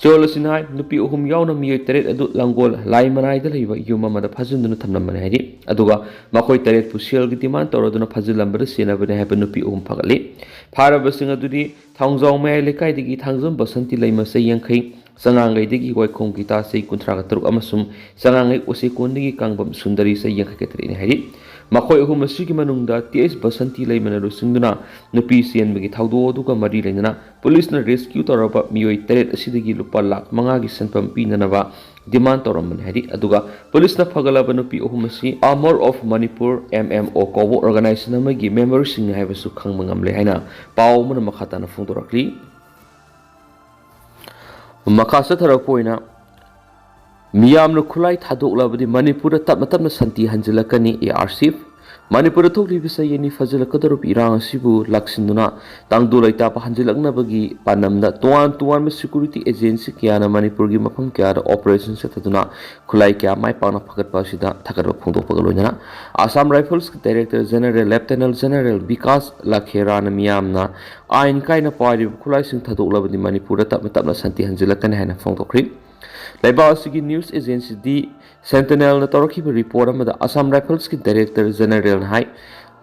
ꯆꯦꯔꯣꯜ ꯑꯁꯤꯅ ꯍꯥꯏ, ꯅꯨꯄꯤ ꯑꯍꯨꯝ ꯌꯥꯎꯅ ꯃꯤꯑꯣꯏ ꯇꯔꯦꯠ ꯑꯗꯨ ꯂꯥꯡꯒꯣꯜ ꯂꯥꯏꯃꯅꯥꯏꯗ ꯂꯩꯕ ꯌꯨꯝ ꯑꯃꯗ ꯐꯥꯖꯤꯟꯗꯨꯅ ꯊꯝꯂꯝꯕꯅꯤ ꯍꯥꯏꯔꯤ꯫ ꯑꯗꯨꯒ ꯃꯈꯣꯏ ꯇꯔꯦꯠꯄꯨ ꯁꯦꯜꯒꯤ ꯗꯤꯃꯥꯟ ꯇꯧꯔꯗꯨꯅ ꯐꯥꯖꯤꯜꯂꯝꯕꯗ ꯆꯦꯟꯅꯕꯅꯤ ꯍꯥꯏꯕ ꯅꯨꯄꯤ ꯑꯍꯨꯝ ꯐꯥꯒꯠꯂꯤ꯫ ꯐꯥꯔꯕꯁꯤꯡ ꯑꯗꯨꯗꯤ ꯊꯣꯡꯖꯥꯎ ꯃꯌꯥꯏ ꯂꯩꯀꯥꯏꯗꯒꯤ ꯊꯥꯡꯖꯝ ꯕꯁꯟꯇꯤ ꯂꯩꯃ ꯆꯍꯤ ꯌꯥꯡꯈꯩ, ꯆꯉꯥꯡꯒꯩꯗꯒꯤ ꯋꯥꯏꯈꯣꯝ ꯒꯤꯇꯥ ꯆꯍꯤ ꯀꯨꯟꯊ꯭ꯔꯥꯒ ꯇꯔꯨꯛ ꯑꯃꯁꯨꯡ ꯆꯉꯥꯡꯒꯩ ꯎꯆꯦꯀꯣꯟꯗꯒꯤ ꯀꯥꯡꯕꯝ ꯁꯨꯟꯗꯔꯤ ꯆꯍꯤ ꯌꯥꯡꯈꯩꯒ ꯇꯔꯦꯠꯅꯤ ꯍꯥꯏꯔꯤ꯫ ꯃꯈꯣꯏ ꯑꯍꯨꯝ ꯑꯁꯤꯒꯤ ꯃꯅꯨꯡꯗ ꯇꯤ ꯑꯩꯆ ꯕꯁꯟꯇꯤ ꯂꯩꯃꯅ ꯂꯨꯆꯤꯡꯗꯨꯅ ꯅꯨꯄꯤ ꯆꯦꯟꯕꯒꯤ ꯊꯧꯗꯣꯛ ꯑꯗꯨꯒ ꯃꯔꯤ ꯂꯩꯅꯅ ꯄꯨꯂꯤꯁꯅ ꯔꯦꯁꯀ꯭ꯌꯨ ꯇꯧꯔꯕ ꯃꯤꯑꯣꯏ ꯇꯔꯦꯠ ꯑꯁꯤꯗꯒꯤ ꯂꯨꯄꯥ ꯂꯥꯈ ꯃꯉꯥꯒꯤ ꯁꯦꯟꯐꯝ ꯄꯤꯅꯅꯕ ꯗꯤꯃꯥꯟ ꯇꯧꯔꯝꯕꯅꯤ ꯍꯥꯏꯔꯤ꯫ ꯑꯗꯨꯒ ꯄꯨꯂꯤꯁꯅ ꯐꯒꯠꯂꯕ ꯅꯨꯄꯤ ꯑꯍꯨꯝ ꯑꯁꯤ ꯑꯥꯔꯃꯔ of Manipur, M M O, ꯀꯧꯕ ꯑꯣꯔꯒꯅꯥꯏꯖꯦꯁꯟ ꯑꯃꯒꯤ ꯃꯦꯝꯕꯔꯁꯤꯡꯅꯤ ꯍꯥꯏꯕꯁꯨ ꯈꯪꯕ ꯉꯝꯂꯦ ꯍꯥꯏꯅ ꯄꯥꯎ ꯑꯃꯅ ꯃꯈꯥ ꯇꯥꯅ ꯐꯣꯡꯗꯣꯔꯛꯂꯤ꯫ ꯃꯈꯥ ꯆꯠꯊꯔꯛꯄ ꯑꯣꯏꯅ, ꯃꯤꯌꯥꯝꯅ ꯈꯨꯠꯂꯥꯏ ꯊꯥꯗꯣꯛꯂꯕꯗꯤ ꯃꯅꯤꯄꯨꯔꯗ ꯇꯞꯅ ꯇꯞꯅ ꯁꯥꯟꯇꯤ ꯍꯟꯖꯤꯜꯂꯛꯀꯅꯤ, ꯑꯦ ꯑꯥꯔ ꯁꯤꯐ꯫ ꯃꯅꯤꯄꯨꯔꯗ ꯊꯣꯛꯂꯤꯕ ꯆꯍꯤ ꯑꯅꯤ ꯐꯖꯤꯜꯂꯛꯀꯗꯧꯔꯤꯕ ꯏꯔꯥꯡ ꯑꯁꯤꯕꯨ ꯂꯥꯛꯁꯤꯟꯗꯨꯅ ꯇꯥꯡꯗꯨ ꯂꯩꯇꯥꯕ ꯍꯟꯖꯤꯜꯂꯛꯅꯕꯒꯤ ꯄꯥꯟꯗꯝꯗ ꯇꯣꯉꯥꯟ ꯇꯣꯉꯥꯟꯕ ꯁꯦꯀ꯭ꯌꯨꯔꯤꯇꯤ ꯑꯦꯖꯦꯟꯁꯤ ꯀꯌꯥꯅ ꯃꯅꯤꯄꯨꯔꯒꯤ ꯃꯐꯝ ꯀꯌꯥꯗ ꯑꯣꯄꯔꯦꯁꯟ ꯆꯠꯊꯗꯨꯅ ꯈꯨꯠꯂꯥꯏ ꯀꯌꯥ ꯃꯥꯏ ꯄꯥꯛꯅ ꯐꯒꯠꯄ ꯑꯁꯤꯗ ꯊꯥꯒꯠꯄ ꯐꯣꯡꯗꯣꯛꯄꯒ ꯂꯣꯏꯅꯅ ꯑꯁꯥꯝ ꯔꯥꯏꯐꯜꯁꯀꯤ director general lieutenant general Vikas ꯂꯥꯈꯦꯔꯥꯅ ꯃꯤꯌꯥꯝꯅ ꯑꯥꯏꯟ ꯀꯥꯏꯅ ꯄꯥꯏꯔꯤꯕ ꯈꯨꯠꯂꯥꯏꯁꯤꯡ ꯊꯥꯗꯣꯛꯂꯕꯗꯤ ꯃꯅꯤꯄꯨꯔꯗ ꯇꯞꯅ ꯇꯞꯅ ꯁꯥꯟꯇꯤ ꯍꯟꯖꯤꯜꯂꯛꯀꯅꯤ ꯍꯥꯏꯅ ꯐꯣꯡꯗꯣꯛꯈ꯭ꯔꯤ꯫ ꯂꯩꯕꯥꯛ ꯑꯁꯤꯒꯤ ꯅ꯭ꯌꯨꯁ ꯑꯦꯖꯦꯟꯁꯤ ꯗꯤ ꯁꯦꯟꯇꯤꯅꯦꯜꯅ ꯇꯧꯔꯛꯈꯤꯕ ꯔꯤꯄꯣꯔꯠ ꯑꯃꯗ ꯑꯁꯥꯝ ꯔꯥꯏꯐꯜꯁꯀꯤ ꯗꯥꯏꯔꯦꯛꯇꯔ ꯖꯦꯅꯔꯦꯜꯅ ꯍꯥꯏ,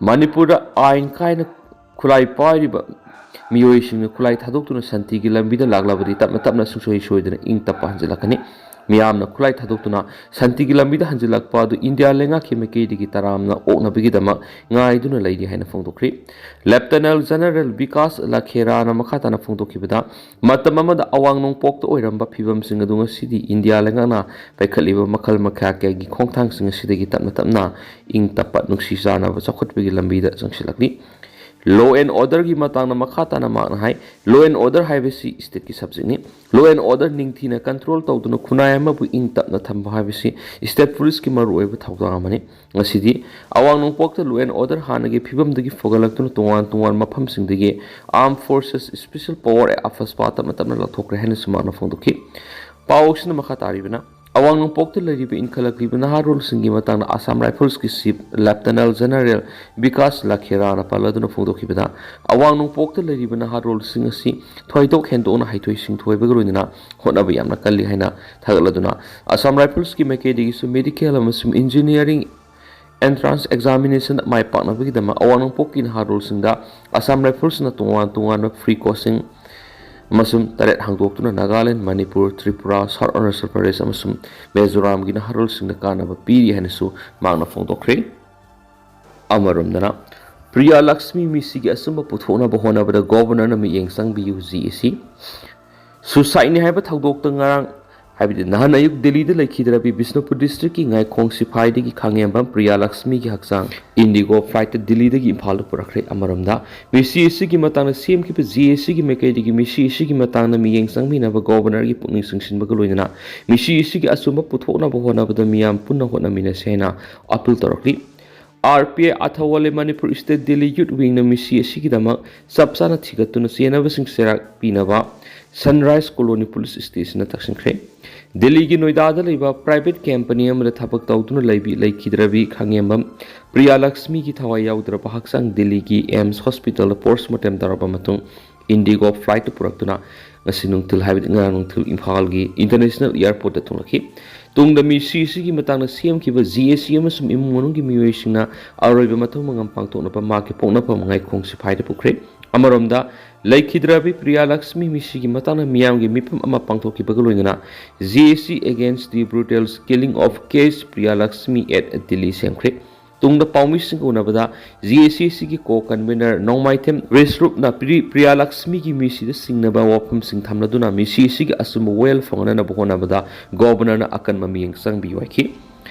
ꯃꯅꯤꯄꯨꯔꯗ ꯑꯥꯏꯟ ꯀꯥꯏꯅ ꯈꯨꯠꯂꯥꯏ ꯄꯥꯏꯔꯤꯕ ꯃꯤꯑꯣꯏꯁꯤꯡꯅ ꯈꯨꯠꯂꯥꯏ ꯊꯥꯗꯣꯛꯇꯨꯅ ꯁꯥꯟꯇꯤꯒꯤ ꯂꯝꯕꯤꯗ ꯂꯥꯛꯂꯕꯗꯤ ꯇꯞꯅ ꯇꯞꯅ ꯁꯨꯡꯁꯣꯏ ꯁꯣꯏꯗꯅ ꯏꯪ ꯇꯞꯄ ꯍꯟꯖꯤꯜꯂꯛꯀꯅꯤ꯫ ꯃꯤꯌꯥꯝꯅ ꯈꯨꯠꯂꯥꯏ ꯊꯥꯗꯣꯛꯇꯨꯅ ꯁꯥꯟꯇꯤꯒꯤ ꯂꯝꯕꯤꯗ ꯍꯟꯖꯤꯜꯂꯛꯄ ꯑꯗꯨ ꯏꯟꯗꯤꯌꯥ ꯂꯩꯉꯥꯛꯀꯤ ꯃꯥꯏꯀꯩꯗꯒꯤ ꯇꯔꯥꯝꯅ ꯑꯣꯛꯅꯕꯒꯤꯗꯃꯛ ꯉꯥꯏꯗꯨꯅ ꯂꯩꯔꯤ ꯍꯥꯏꯅ ꯐꯣꯡꯗꯣꯛꯈ꯭ꯔꯤ꯫ ꯂꯦꯞꯇꯅꯦꯟ ꯖꯦꯅꯔꯦꯜ ꯕꯤꯀꯥꯁ ꯂꯈꯦꯔꯥꯅ ꯃꯈꯥ ꯇꯥꯅ ꯐꯣꯡꯗꯣꯛꯈꯤꯕꯗ, ꯃꯇꯝ ꯑꯃꯗ ꯑꯋꯥꯡ ꯅꯣꯡꯄꯣꯛꯇ ꯑꯣꯏꯔꯝꯕ ꯐꯤꯕꯝꯁꯤꯡ ꯑꯗꯨ ꯉꯁꯤꯗꯤ ꯏꯟꯗꯤꯌꯥ ꯂꯩꯉꯥꯛꯅ ꯄꯥꯏꯈꯠꯂꯤꯕ ꯃꯈꯜ ꯃꯈꯥ ꯀꯌꯥꯒꯤ ꯈꯣꯡꯊꯥꯡꯁꯤꯡ ꯑꯁꯤꯗꯒꯤ ꯇꯞꯅ ꯇꯞꯅ ꯏꯪ ꯇꯞꯄ, ꯅꯨꯡꯁꯤ ꯆꯥꯟꯅꯕ ꯆꯥꯎꯈꯠꯄꯒꯤ ꯂꯝꯕꯤꯗ ꯆꯪꯁꯤꯜꯂꯛꯂꯤ꯫ Law and orderꯒꯤ ꯃꯇꯥꯡꯗ ꯃꯈꯥ ꯇꯥꯅ ꯃꯍꯥꯛꯅ ꯍꯥꯏ, Law and order ꯍꯥꯏꯕꯁꯤ stateꯀꯤ subjectꯅꯤ꯫ Law and order ꯅꯤꯡꯊꯤꯅ control ꯇꯧꯗꯨꯅ ꯈꯨꯟꯅꯥꯏ ꯑꯃꯕꯨ ꯏꯪ ꯇꯞꯅ ꯊꯝꯕ ꯍꯥꯏꯕꯁꯤ state policeꯀꯤ ꯃꯔꯨꯑꯣꯏꯕ ꯊꯧꯗꯥꯡ ꯑꯃꯅꯤ꯫ ꯉꯁꯤꯗꯤ ꯑꯋꯥꯡ ꯅꯣꯡꯄꯣꯛꯇ law and order ꯍꯥꯟꯅꯒꯤ ꯐꯤꯕꯝꯗꯒꯤ ꯐꯒꯠꯂꯛꯇꯨꯅ ꯇꯣꯉꯥꯟ ꯇꯣꯉꯥꯟꯕ ꯃꯐꯝꯁꯤꯡꯗꯒꯤ Armed Forces Special Power, AFSPA ꯇꯞꯅ ꯇꯞꯅ ꯂꯧꯊꯣꯛꯈ꯭ꯔꯦ ꯍꯥꯏꯅꯁꯨ ꯃꯍꯥꯛꯅ ꯐꯣꯡꯗꯣꯛꯈꯤ꯫ ꯄꯥꯎꯁꯤꯅ ꯃꯈꯥ ꯇꯥꯔꯤꯕꯅ, ꯑꯋꯥꯡ ꯅꯣꯡꯄꯣꯛꯇ ꯂꯩꯔꯤꯕ ꯏꯟꯈꯠꯂꯛꯂꯤꯕ ꯅꯍꯥꯔꯣꯜꯁꯤꯡꯒꯤ ꯃꯇꯥꯡꯗ Assam Riflesꯀꯤ Chief Lieutenant General Vikas ꯂꯈꯦꯔꯥꯅ ꯄꯜꯂꯗꯨꯅ ꯐꯣꯡꯗꯣꯛꯈꯤꯕꯗ, ꯑꯋꯥꯡ ꯅꯣꯡꯄꯣꯛꯇ ꯂꯩꯔꯤꯕ ꯅꯍꯥꯔꯣꯜꯁꯤꯡ ꯑꯁꯤ ꯊꯣꯏꯗꯣꯛ ꯍꯦꯟꯗꯣꯛꯅ ꯍꯩꯊꯣꯏ ꯁꯤꯡꯊꯣꯏꯕꯒ ꯂꯣꯏꯅꯅ ꯍꯣꯠꯅꯕ ꯌꯥꯝꯅ ꯀꯜꯂꯤ ꯍꯥꯏꯅ ꯊꯥꯒꯠꯂꯗꯨꯅ, Assam Riflesꯀꯤ ꯃꯥꯏꯀꯩꯗꯒꯤꯁꯨ medical ꯑꯃꯁꯨꯡ engineering entrance examination ꯃꯥꯏ ꯄꯥꯛꯅꯕꯒꯤꯗꯃꯛ ꯑꯋꯥꯡ ꯅꯣꯡꯄꯣꯛꯀꯤ ꯅꯍꯥꯔꯣꯜꯁꯤꯡꯗ Assam Riflesꯅ ꯇꯣꯉꯥꯟ ꯇꯣꯉꯥꯟꯕ free coaching ꯑꯃꯁꯨꯡ ꯇꯔꯦꯠ ꯍꯥꯡꯗꯣꯛꯇꯨꯅ ꯅꯥꯒꯥꯂꯦꯟ, ꯃꯅꯤꯄꯨꯔ, ꯇ꯭ꯔꯤꯄꯨꯔꯥ, ꯁꯥꯎꯠ ꯑꯔꯨꯅꯥꯆꯜ ꯄ꯭ꯔꯗꯦꯁ ꯑꯃꯁꯨꯡ ꯃꯤꯖꯣꯔꯥꯝꯒꯤ ꯅꯍꯥꯔꯣꯜꯁꯤꯡꯗ ꯀꯥꯟꯅꯕ ꯄꯤꯔꯤ ꯍꯥꯏꯅꯁꯨ ꯃꯍꯥꯛꯅ ꯐꯣꯡꯗꯣꯛꯈ꯭ꯔꯦ꯫ ꯑꯃꯔꯣꯝꯗꯅ, ꯄ꯭ꯔꯤꯌꯥ ꯂꯛꯁꯃꯤ ꯃꯤꯁꯤꯒꯤ ꯑꯆꯨꯝꯕ ꯄꯨꯊꯣꯛꯅꯕ ꯍꯣꯠꯅꯕꯗ ꯒꯣꯚꯔꯅꯔꯅ ꯃꯤꯠꯌꯦꯡ ꯆꯪꯕꯤꯌꯨ, ꯖꯤ ꯑꯦ ꯁꯤ꯫ Suicideꯅꯤ ꯍꯥꯏꯕ ꯊꯧꯗꯣꯛꯇ ꯉꯔꯥꯡ, ꯍꯥꯏꯕꯗꯤ ꯅꯍꯥꯟ ꯑꯌꯨꯛ ꯗꯤꯜꯂꯤꯗ ꯂꯩꯈꯤꯗ꯭ꯔꯕꯤ ꯕꯤꯁꯅꯨꯄꯨꯔ districtꯀꯤ ꯉꯥꯏꯈꯣꯡ ꯁꯤꯐꯥꯏꯗꯒꯤ ꯈꯥꯡꯉꯦꯝꯕꯝ ꯄ꯭ꯔꯤꯌꯥ ꯂꯛꯁꯃꯤꯒꯤ ꯍꯛꯆꯥꯡ IndiGo flightꯇ ꯗꯤꯜꯂꯤꯗꯒꯤ ꯏꯝꯐꯥꯜꯗ ꯄꯨꯔꯛꯈ꯭ꯔꯦ꯫ ꯑꯃꯔꯣꯝꯗ, ꯃꯤꯁꯤ ꯑꯁꯤꯒꯤ ꯃꯇꯥꯡꯗ ꯁꯦꯝꯈꯤꯕ ꯖꯤ ꯑꯦ ꯁꯤꯒꯤ ꯃꯥꯏꯀꯩꯗꯒꯤ ꯃꯤꯁꯤ ꯑꯁꯤꯒꯤ ꯃꯇꯥꯡꯗ ꯃꯤꯠꯌꯦꯡ ꯆꯪꯕꯤꯅꯕ ꯒꯣꯚꯔꯅꯔꯒꯤ ꯄꯨꯛꯅꯤꯡ ꯆꯤꯡꯁꯤꯟꯕꯒ ꯂꯣꯏꯅꯅ ꯃꯤꯁꯤ ꯑꯁꯤꯒꯤ ꯑꯆꯨꯝꯕ ꯄꯨꯊꯣꯛꯅꯕ ꯍꯣꯠꯅꯕꯗ ꯃꯤꯌꯥꯝ ꯄꯨꯟꯅ ꯍꯣꯠꯅꯃꯤꯟꯅꯁꯤ ꯍꯥꯏꯅ appeal ꯇꯧꯔꯛꯂꯤ꯫ ꯑꯥꯔ ꯄꯤ ꯑꯥꯏ ꯑꯊꯋꯥꯂꯦ ꯃꯅꯤꯄꯨꯔ State Delhi Youth Wingꯅ ꯃꯤꯁꯤ ꯑꯁꯤꯒꯤꯗꯃꯛ ꯆꯞ ꯆꯥꯅ ꯊꯤꯒꯠꯇꯨꯅ ꯆꯦꯟꯅꯕꯁꯤꯡ ꯆꯩꯔꯥꯛ ꯄꯤꯅꯕ Sunrise Colony Police Stationꯗ ꯇꯛꯁꯤꯟꯈ꯭ꯔꯦ꯫ ꯗꯤꯜꯂꯤꯒꯤ ꯅꯣꯏꯗꯥꯗ ꯂꯩꯕ private company ꯑꯃꯗ ꯊꯕꯛ ꯇꯧꯗꯨꯅ ꯂꯩꯕꯤ-, ꯂꯩꯈꯤꯗ꯭ꯔꯕꯤ ꯈꯥꯡꯉꯦꯝꯕꯝ ꯄ꯭ꯔꯤꯌꯥ ꯂꯛꯁꯃꯤꯒꯤ ꯊꯋꯥꯏ ꯌꯥꯎꯗ꯭ꯔꯕ ꯍꯛꯆꯥꯡ ꯗꯤꯜꯂꯤꯒꯤ AIIMS hospitalꯗ post mortem ꯇꯧꯔꯕ ꯃꯇꯨꯡ IndiGo flightꯇ ꯄꯨꯔꯛꯇꯨꯅ ꯉꯁꯤ ꯅꯨꯡꯊꯤꯜ, ꯍꯥꯏꯕꯗꯤ ꯉꯔꯥꯡ ꯅꯨꯡꯊꯤꯜ, ꯏꯝꯐꯥꯜꯒꯤ International Airportꯇ ꯊꯨꯡꯂꯛꯈꯤ꯫ ꯇꯨꯡꯗ ꯃꯤꯁꯤ ꯑꯁꯤꯒꯤ ꯃꯇꯥꯡꯗ ꯁꯦꯝꯈꯤꯕ ꯖꯤ ꯑꯦ ꯁꯤ ꯑꯃꯁꯨꯡ ꯏꯃꯨꯡ ꯃꯅꯨꯡꯒꯤ ꯃꯤꯑꯣꯏꯁꯤꯡꯅ ꯑꯔꯣꯏꯕ ꯃꯊꯧ ꯃꯉꯝ ꯄꯥꯡꯊꯣꯛꯅꯕ ꯃꯍꯥꯛꯀꯤ ꯄꯣꯛꯅꯐꯝ ꯉꯥꯏꯈꯣꯡ ꯁꯤꯐꯥꯏꯗ ꯄꯨꯈ꯭ꯔꯦ꯫ ꯑꯃꯔꯣꯝꯗ, ꯂꯩꯈꯤꯗ꯭ꯔꯕꯤ ꯄ꯭ꯔꯤꯌꯥ ꯂꯛꯁꯃꯤ ꯃꯤꯁꯤꯒꯤ ꯃꯇꯥꯡꯗ ꯃꯤꯌꯥꯝꯒꯤ ꯃꯤꯐꯝ ꯑꯃ ꯄꯥꯡꯊꯣꯛꯈꯤꯕꯒ ꯂꯣꯏꯅꯅ J A C Against the Brutal Killing of K S Priya Lakshmi at Delhi ꯁꯦꯝꯈ꯭ꯔꯦ꯫ ꯇꯨꯡꯗ ꯄꯥꯎꯃꯤꯁꯤꯡꯒ ꯎꯅꯕꯗ J A C ꯁꯤꯒꯤ ꯀꯣ ꯀꯟꯚꯦꯅꯔ ꯅꯣꯡꯃꯥꯏꯊꯦꯝ ꯕꯤꯁ꯭ꯔꯨꯞꯅ ꯄ꯭ꯔꯤ-, ꯄ꯭ꯔꯤꯌꯥ ꯂꯛꯁꯃꯤꯒꯤ ꯃꯤꯁꯤꯗ ꯆꯤꯡꯅꯕ ꯋꯥꯐꯝꯁꯤꯡ ꯊꯝꯂꯗꯨꯅ ꯃꯤꯁꯤ ꯑꯁꯤꯒꯤ ꯑꯆꯨꯝꯕ ꯋꯥꯌꯦꯜ ꯐꯪꯍꯟꯅꯕ ꯍꯣꯠꯅꯕꯗ ꯒꯣꯕꯔꯅꯔꯅ ꯑꯀꯟꯕ ꯃꯤꯠꯌꯦꯡ ꯆꯪꯕꯤꯌꯨ ꯍꯥꯏꯈꯤ꯫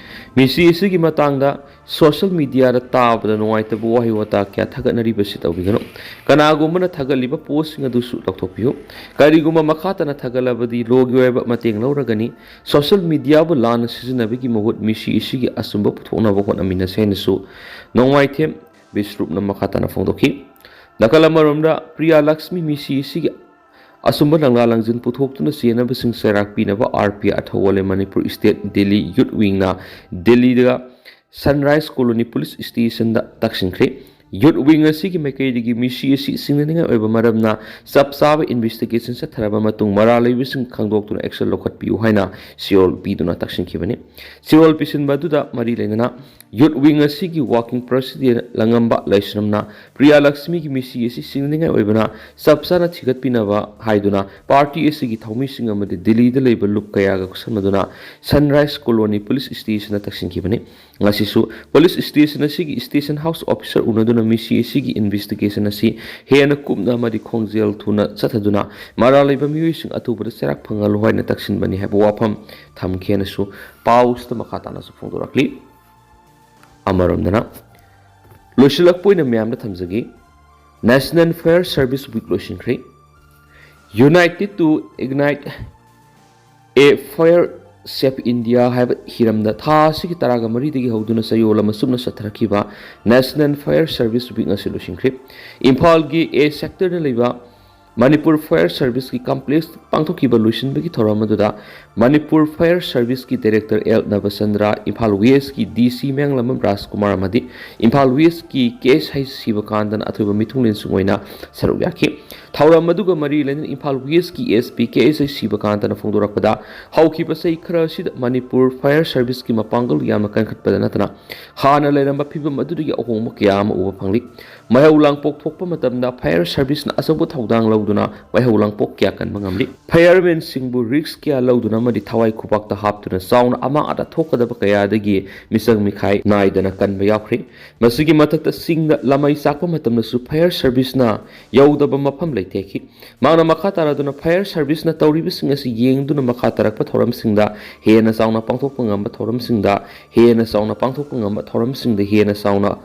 ꯃꯤꯁꯤ ꯑꯁꯤꯒꯤ ꯃꯇꯥꯡꯗ ꯁꯣꯁꯤꯌꯦꯜ ꯃꯤꯗꯤꯌꯥꯗ ꯇꯥꯕꯗ ꯅꯨꯡꯉꯥꯏꯇꯕ ꯋꯥꯍꯩ ꯋꯥꯇꯥ ꯀꯌꯥ ꯊꯥꯒꯠꯅꯔꯤꯕꯁꯤ ꯇꯧꯕꯤꯒꯅꯨ꯫ ꯀꯅꯥꯒꯨꯝꯕꯅ ꯊꯥꯒꯠꯂꯤꯕ ꯄꯣꯁꯁꯤꯡ ꯑꯗꯨꯁꯨ ꯂꯧꯊꯣꯛꯄꯤꯌꯨ꯫ ꯀꯔꯤꯒꯨꯝꯕ ꯃꯈꯥ ꯇꯥꯅ ꯊꯥꯒꯠꯂꯕꯗꯤ ꯂꯣꯒꯤ ꯑꯣꯏꯕ ꯃꯇꯦꯡ ꯂꯧꯔꯒꯅꯤ꯫ ꯁꯣꯁꯤꯌꯦꯜ ꯃꯤꯗꯤꯌꯥꯕꯨ ꯂꯥꯟꯅ ꯁꯤꯖꯤꯟꯅꯕꯒꯤ ꯃꯍꯨꯠ ꯃꯤꯁꯤ ꯑꯁꯤꯒꯤ ꯑꯆꯨꯝꯕ ꯄꯨꯊꯣꯛꯅꯕ ꯍꯣꯠꯅꯃꯤꯟꯅꯁꯦ ꯍꯥꯏꯅꯁꯨ ꯅꯣꯡꯃꯥꯏꯊꯦꯝ ꯕꯤꯁ꯭ꯔꯨꯞꯅ ꯃꯈꯥ ꯇꯥꯅ ꯐꯣꯡꯗꯣꯛꯈꯤ꯫ ꯅꯥꯀꯜ ꯑꯃꯔꯣꯝꯗ, ꯄ꯭ꯔꯤꯌꯥ ꯂꯛꯁꯃꯤ ꯃꯤꯁꯤ ꯑꯁꯤꯒꯤ ꯑꯆꯨꯝꯕ ꯂꯪꯂꯥ ꯂꯪꯖꯤꯟ ꯄꯨꯊꯣꯛꯇꯨꯅ ꯆꯦꯟꯅꯕꯁꯤꯡ ꯆꯩꯔꯥꯛ ꯄꯤꯅꯕ R P I ꯑꯊꯧꯕ ꯂꯩ ꯃꯅꯤꯄꯨꯔ ꯁ꯭ꯇꯦꯠ ꯗꯤꯜꯂꯤ ꯌꯨꯠ ꯋꯤꯡꯅ ꯗꯤꯜꯂꯤꯗ ꯁꯟꯔꯥꯏꯖ ꯀꯣꯂꯣꯅꯤ ꯄꯨꯂꯤꯁ ꯁ꯭ꯇꯦꯁꯟꯗ ꯇꯛꯁꯤꯟꯈ꯭ꯔꯦ꯫ ꯌꯨꯠ ꯋꯤꯡ ꯑꯁꯤꯒꯤ ꯃꯥꯏꯀꯩꯗꯒꯤ ꯃꯤꯁꯤ ꯑꯁꯤ ꯁꯤꯡꯅꯅꯤꯡꯉꯥꯏ ꯑꯣꯏꯕ ꯃꯔꯝꯅ ꯆꯞ ꯆꯥꯕ ꯏꯟꯚꯦꯁꯇꯤꯒꯦꯁꯟ ꯆꯠꯊꯔꯕ ꯃꯇꯨꯡ ꯃꯔꯥꯜ ꯂꯩꯕꯁꯤꯡ ꯈꯪꯗꯣꯛꯇꯨꯅ ꯑꯦꯛꯁꯟ ꯂꯧꯈꯠꯄꯤꯌꯨ ꯍꯥꯏꯅ ꯁꯤꯑꯣꯜ ꯄꯤꯗꯨꯅ ꯇꯛꯁꯤꯟꯈꯤꯕꯅꯤ꯫ ꯁꯤꯑꯣꯜ ꯄꯤꯁꯤꯟꯕ ꯑꯗꯨꯗ ꯃꯔꯤ ꯂꯩꯅꯅ ꯌꯨꯠ ꯋꯤꯡ ꯑꯁꯤꯒꯤ ꯋꯥꯔꯀꯤꯡ ꯄ꯭ꯔꯦꯁꯤꯗꯦꯟ ꯂꯪꯉꯝꯕ ꯂꯩꯁ꯭ꯔꯝꯅ ꯄ꯭ꯔꯤꯌꯥ ꯂꯛꯁꯃꯤꯒꯤ ꯃꯤꯁꯤ ꯑꯁꯤ ꯁꯤꯡꯅꯅꯤꯡꯉꯥꯏ ꯑꯣꯏꯕꯅ ꯆꯞ ꯆꯥꯅ ꯊꯤꯒꯠꯄꯤꯅꯕ ꯍꯥꯏꯗꯨꯅ ꯄꯥꯔꯇꯤ ꯑꯁꯤꯒꯤ ꯊꯧꯃꯤꯁꯤꯡ ꯑꯃꯗꯤ ꯗꯤꯜꯂꯤꯗ ꯂꯩꯕ ꯂꯨꯞ ꯀꯌꯥꯒ ꯈꯨꯠꯁꯝꯅꯗꯨꯅ ꯁꯟꯔꯥꯏꯖ ꯀꯣꯂꯣꯅꯤ ꯄꯨꯂꯤꯁ ꯁ꯭ꯇꯦꯁꯟꯗ ꯇꯛꯁꯤꯟꯈꯤꯕꯅꯤ꯫ ꯉꯁꯤꯁꯨ ꯄꯨꯂꯤꯁ ꯁ꯭ꯇꯦꯁꯟ ꯑꯁꯤꯒꯤ ꯁ꯭ꯇꯦꯁꯟ ꯍꯥꯎꯁ ꯑꯣꯐꯤꯁꯔ ꯎꯅꯗꯨꯅ ꯃꯤꯁꯤ ꯑꯁꯤꯒꯤ ꯏꯟꯚꯦꯁꯇꯤꯒꯦꯁꯟ ꯑꯁꯤ ꯍꯦꯟꯅ ꯀꯨꯞꯅ ꯑꯃꯗꯤ ꯈꯣꯡꯖꯦꯜ ꯊꯨꯅ ꯆꯠꯊꯗꯨꯅ ꯃꯔꯥꯜ ꯂꯩꯕ ꯃꯤꯑꯣꯏꯁꯤꯡ ꯑꯊꯨꯕꯗ ꯆꯩꯔꯥꯛ ꯐꯪꯍꯜꯂꯨ ꯍꯥꯏꯅ ꯇꯛꯁꯤꯟꯕꯅꯤ ꯍꯥꯏꯕ ꯋꯥꯐꯝ ꯊꯝꯈꯤ ꯍꯥꯏꯅꯁꯨ ꯄꯥꯎꯁꯤꯗ ꯃꯈꯥ ꯇꯥꯅꯁꯨ ꯐꯣꯡꯗꯣꯔꯛꯂꯤ꯫ ꯑꯃꯔꯣꯝꯗꯅ, ꯂꯣꯏꯁꯤꯜꯂꯛꯄ ꯑꯣꯏꯅ ꯃꯌꯥꯝꯗ ꯊꯝꯖꯒꯦ, National Fire Service Week ꯂꯣꯏꯁꯤꯟꯈ꯭ꯔꯦ꯫ United to Ignite a Fire Save India ꯍꯥꯏꯕ ꯍꯤꯔꯝꯗ ꯊꯥ ꯑꯁꯤꯒꯤ ꯇꯔꯥꯒ ꯃꯔꯤꯗꯒꯤ ꯍꯧꯗꯨꯅ ꯆꯌꯣꯜ ꯑꯃ ꯆꯨꯞꯅ ꯆꯠꯊꯔꯛꯈꯤꯕ National Fire Service Week ꯉꯁꯤ ꯂꯣꯏꯁꯤꯟꯈ꯭ꯔꯦ꯫ ꯏꯝꯐꯥꯜꯒꯤ A ꯁꯦꯛꯇꯔꯗ ꯂꯩꯕ ꯃꯅꯤꯄꯨꯔ ꯐꯥꯌꯔ ꯁꯔꯚꯤꯁꯀꯤ ꯀꯝꯄ꯭ꯂꯦꯛꯁ ꯄꯥꯡꯊꯣꯛꯈꯤꯕ ꯂꯣꯏꯁꯤꯟꯕꯒꯤ ꯊꯧꯔꯝ ꯑꯗꯨꯗ ꯃꯅꯤꯄꯨꯔ ꯐꯥꯌꯔ ꯁꯔꯚꯤꯁꯀꯤ ꯗꯥꯏꯔꯦꯛꯇꯔ ꯑꯦꯜ ꯅꯕꯆꯟꯗ꯭ꯔ, ꯏꯝꯐꯥꯜ ꯋꯦꯁꯀꯤ ꯗꯤ ꯁꯤ ꯃꯌꯥꯡꯂꯝꯕꯝ ꯔꯥꯖꯀꯨꯃꯥꯔ ꯑꯃꯗꯤ ꯏꯝꯐꯥꯜ ꯋꯦꯁꯀꯤ ꯀꯦ ꯑꯦꯁ ꯑꯥꯏ ꯁꯤꯕꯀꯥꯟꯇꯅ ꯑꯊꯣꯏꯕ ꯃꯤꯊꯨꯡꯂꯦꯟꯁꯤꯡ ꯑꯣꯏꯅ ꯁꯔꯨꯛ ꯌꯥꯈꯤ꯫ ꯊꯧꯔꯝ ꯑꯗꯨꯒ ꯃꯔꯤ ꯂꯩꯅꯅ ꯏꯝꯐꯥꯜ ꯋꯦꯁꯀꯤ ꯑꯦꯁ ꯄꯤ ꯀꯦ ꯑꯦꯁ ꯑꯥꯏ ꯁꯤꯕꯀꯥꯟꯇꯅ ꯐꯣꯡꯗꯣꯔꯛꯄꯗ, ꯍꯧꯈꯤꯕ ꯆꯍꯤ ꯈꯔ ꯑꯁꯤꯗ ꯃꯅꯤꯄꯨꯔ ꯐꯥꯌꯔ ꯁꯔꯚꯤꯁꯀꯤ ꯃꯄꯥꯡꯒꯜ ꯌꯥꯝꯅ ꯀꯟꯈꯠꯄꯗ ꯅꯠꯇꯅ ꯍꯥꯟꯅ ꯂꯩꯔꯝꯕ ꯐꯤꯕꯝ ꯑꯗꯨꯗꯒꯤ ꯑꯍꯣꯡꯕ ꯀꯌꯥ ꯑꯃ ꯎꯕ ꯐꯪꯂꯤ꯫ ꯃꯩꯍꯧ ꯂꯥꯡꯄꯣꯛ ꯊꯣꯛꯄ ꯃꯇꯝꯗ ꯐꯥꯌꯔ ꯁꯔꯚꯤꯁꯅ ꯑꯆꯧꯕ ꯊꯧꯗꯥꯡ ꯂꯧꯗꯨꯅ ꯃꯩꯍꯧ ꯂꯥꯡꯄꯣꯛ ꯀꯌꯥ ꯀꯟꯕ ꯉꯝꯂꯤ꯫ ꯐꯥꯌꯔꯃꯦꯟꯁꯤꯡꯕꯨ ꯔꯤꯁ꯭ꯛ ꯀꯌꯥ ꯂꯧꯗꯨꯅ ꯑꯃꯗꯤ ꯊꯋꯥꯏ ꯈꯨꯕꯥꯛꯇ ꯍꯥꯞꯇꯨꯅ ꯆꯥꯎꯅ ꯑꯃꯥꯡ ꯑꯇꯥ ꯊꯣꯛꯀꯗꯕ ꯀꯌꯥꯗꯒꯤ ꯃꯤꯆꯪ ꯃꯤꯈꯥꯏ ꯅꯥꯏꯗꯅ ꯀꯟꯕ ꯌꯥꯎꯈ꯭ꯔꯦ꯫ ꯃꯁꯤꯒꯤ ꯃꯊꯛꯇ ꯆꯤꯡꯗ ꯂꯃꯩ ꯆꯥꯛꯄ ꯃꯇꯝꯗꯁꯨ ꯐꯥꯌꯔ ꯁꯔꯚꯤꯁꯅ ꯌꯧꯗꯕ ꯃꯐꯝ ꯂꯩꯇꯦ ꯍꯥꯏꯈꯤ꯫ ꯃꯍꯥꯛꯅ ꯃꯈꯥ ꯇꯥꯔꯗꯨꯅ ꯐꯥꯌꯔ ꯁꯔꯚꯤꯁꯅ ꯇꯧꯔꯤꯕꯁꯤꯡ ꯑꯁꯤ ꯌꯦꯡꯗꯨꯅ ꯃꯈꯥ ꯇꯥꯔꯛꯄ ꯊꯧꯔꯝꯁꯤꯡꯗ ꯍꯦꯟꯅ ꯆꯥꯎꯅ ꯄꯥꯡꯊꯣꯛꯄ ꯉꯝꯕ ꯊꯧꯔꯝꯁꯤꯡꯗ ꯍꯦꯟꯅ ꯆꯥꯎꯅ ꯄꯥꯡꯊꯣꯛꯄ ꯉꯝꯕ ꯊꯧꯔꯝꯁꯤꯡꯗ ꯍꯦꯟꯅ ꯆꯥꯎꯅ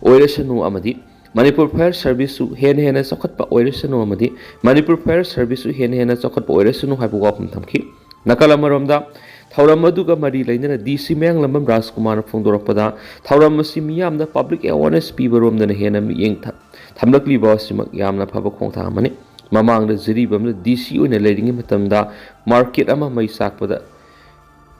ꯑꯣꯏꯔꯁꯅꯨ ꯑꯃꯗꯤ ꯃꯅꯤꯄꯨꯔ ꯐꯥꯌꯔ ꯁꯔꯚꯤꯁꯁꯨ ꯍꯦꯟꯅ ꯍꯦꯟꯅ ꯆꯥꯎꯈꯠꯄ ꯑꯣꯏꯔꯁꯅꯨ ꯑꯃꯗꯤ ꯃꯅꯤꯄꯨꯔ ꯐꯥꯌꯔ ꯁꯔꯚꯤꯁꯁꯨ ꯍꯦꯟꯅ ꯍꯦꯟꯅ ꯆꯥꯎꯈꯠꯄ ꯑꯣꯏꯔꯁꯅꯨ ꯍꯥꯏꯕ ꯋꯥꯐꯝ ꯊꯝꯈꯤ꯫ ꯅꯥꯀꯜ ꯑꯃꯔꯣꯝꯗ, ꯊꯧꯔꯝ ꯑꯗꯨꯒ ꯃꯔꯤ ꯂꯩꯅꯅ ꯗꯤ ꯁꯤ ꯃꯌꯥꯡꯂꯝꯕꯝ ꯔꯥꯖꯀꯨꯃꯥꯔꯅ ꯐꯣꯡꯗꯣꯔꯛꯄꯗ, ꯊꯧꯔꯝ ꯑꯁꯤ ꯃꯤꯌꯥꯝꯗ ꯄꯕ꯭ꯂꯤꯛ ꯑꯦꯋꯥꯔꯅꯦꯁ ꯄꯤꯕꯔꯣꯝꯗꯅ ꯍꯦꯟꯅ ꯃꯤꯠꯌꯦꯡ ꯊ-, ꯊꯝꯂꯛꯂꯤꯕ ꯑꯁꯤꯃꯛ ꯌꯥꯝꯅ ꯐꯕ ꯈꯣꯡꯊꯥꯡ ꯑꯃꯅꯤ꯫ ꯃꯃꯥꯡꯗ ꯖꯤꯔꯤꯕꯥꯝꯗ ꯗꯤ ꯁꯤ ꯑꯣꯏꯅ ꯂꯩꯔꯤꯉꯩ ꯃꯇꯝꯗ ꯃꯥꯔꯀꯦꯠ ꯑꯃ ꯃꯩ ꯆꯥꯛꯄꯗ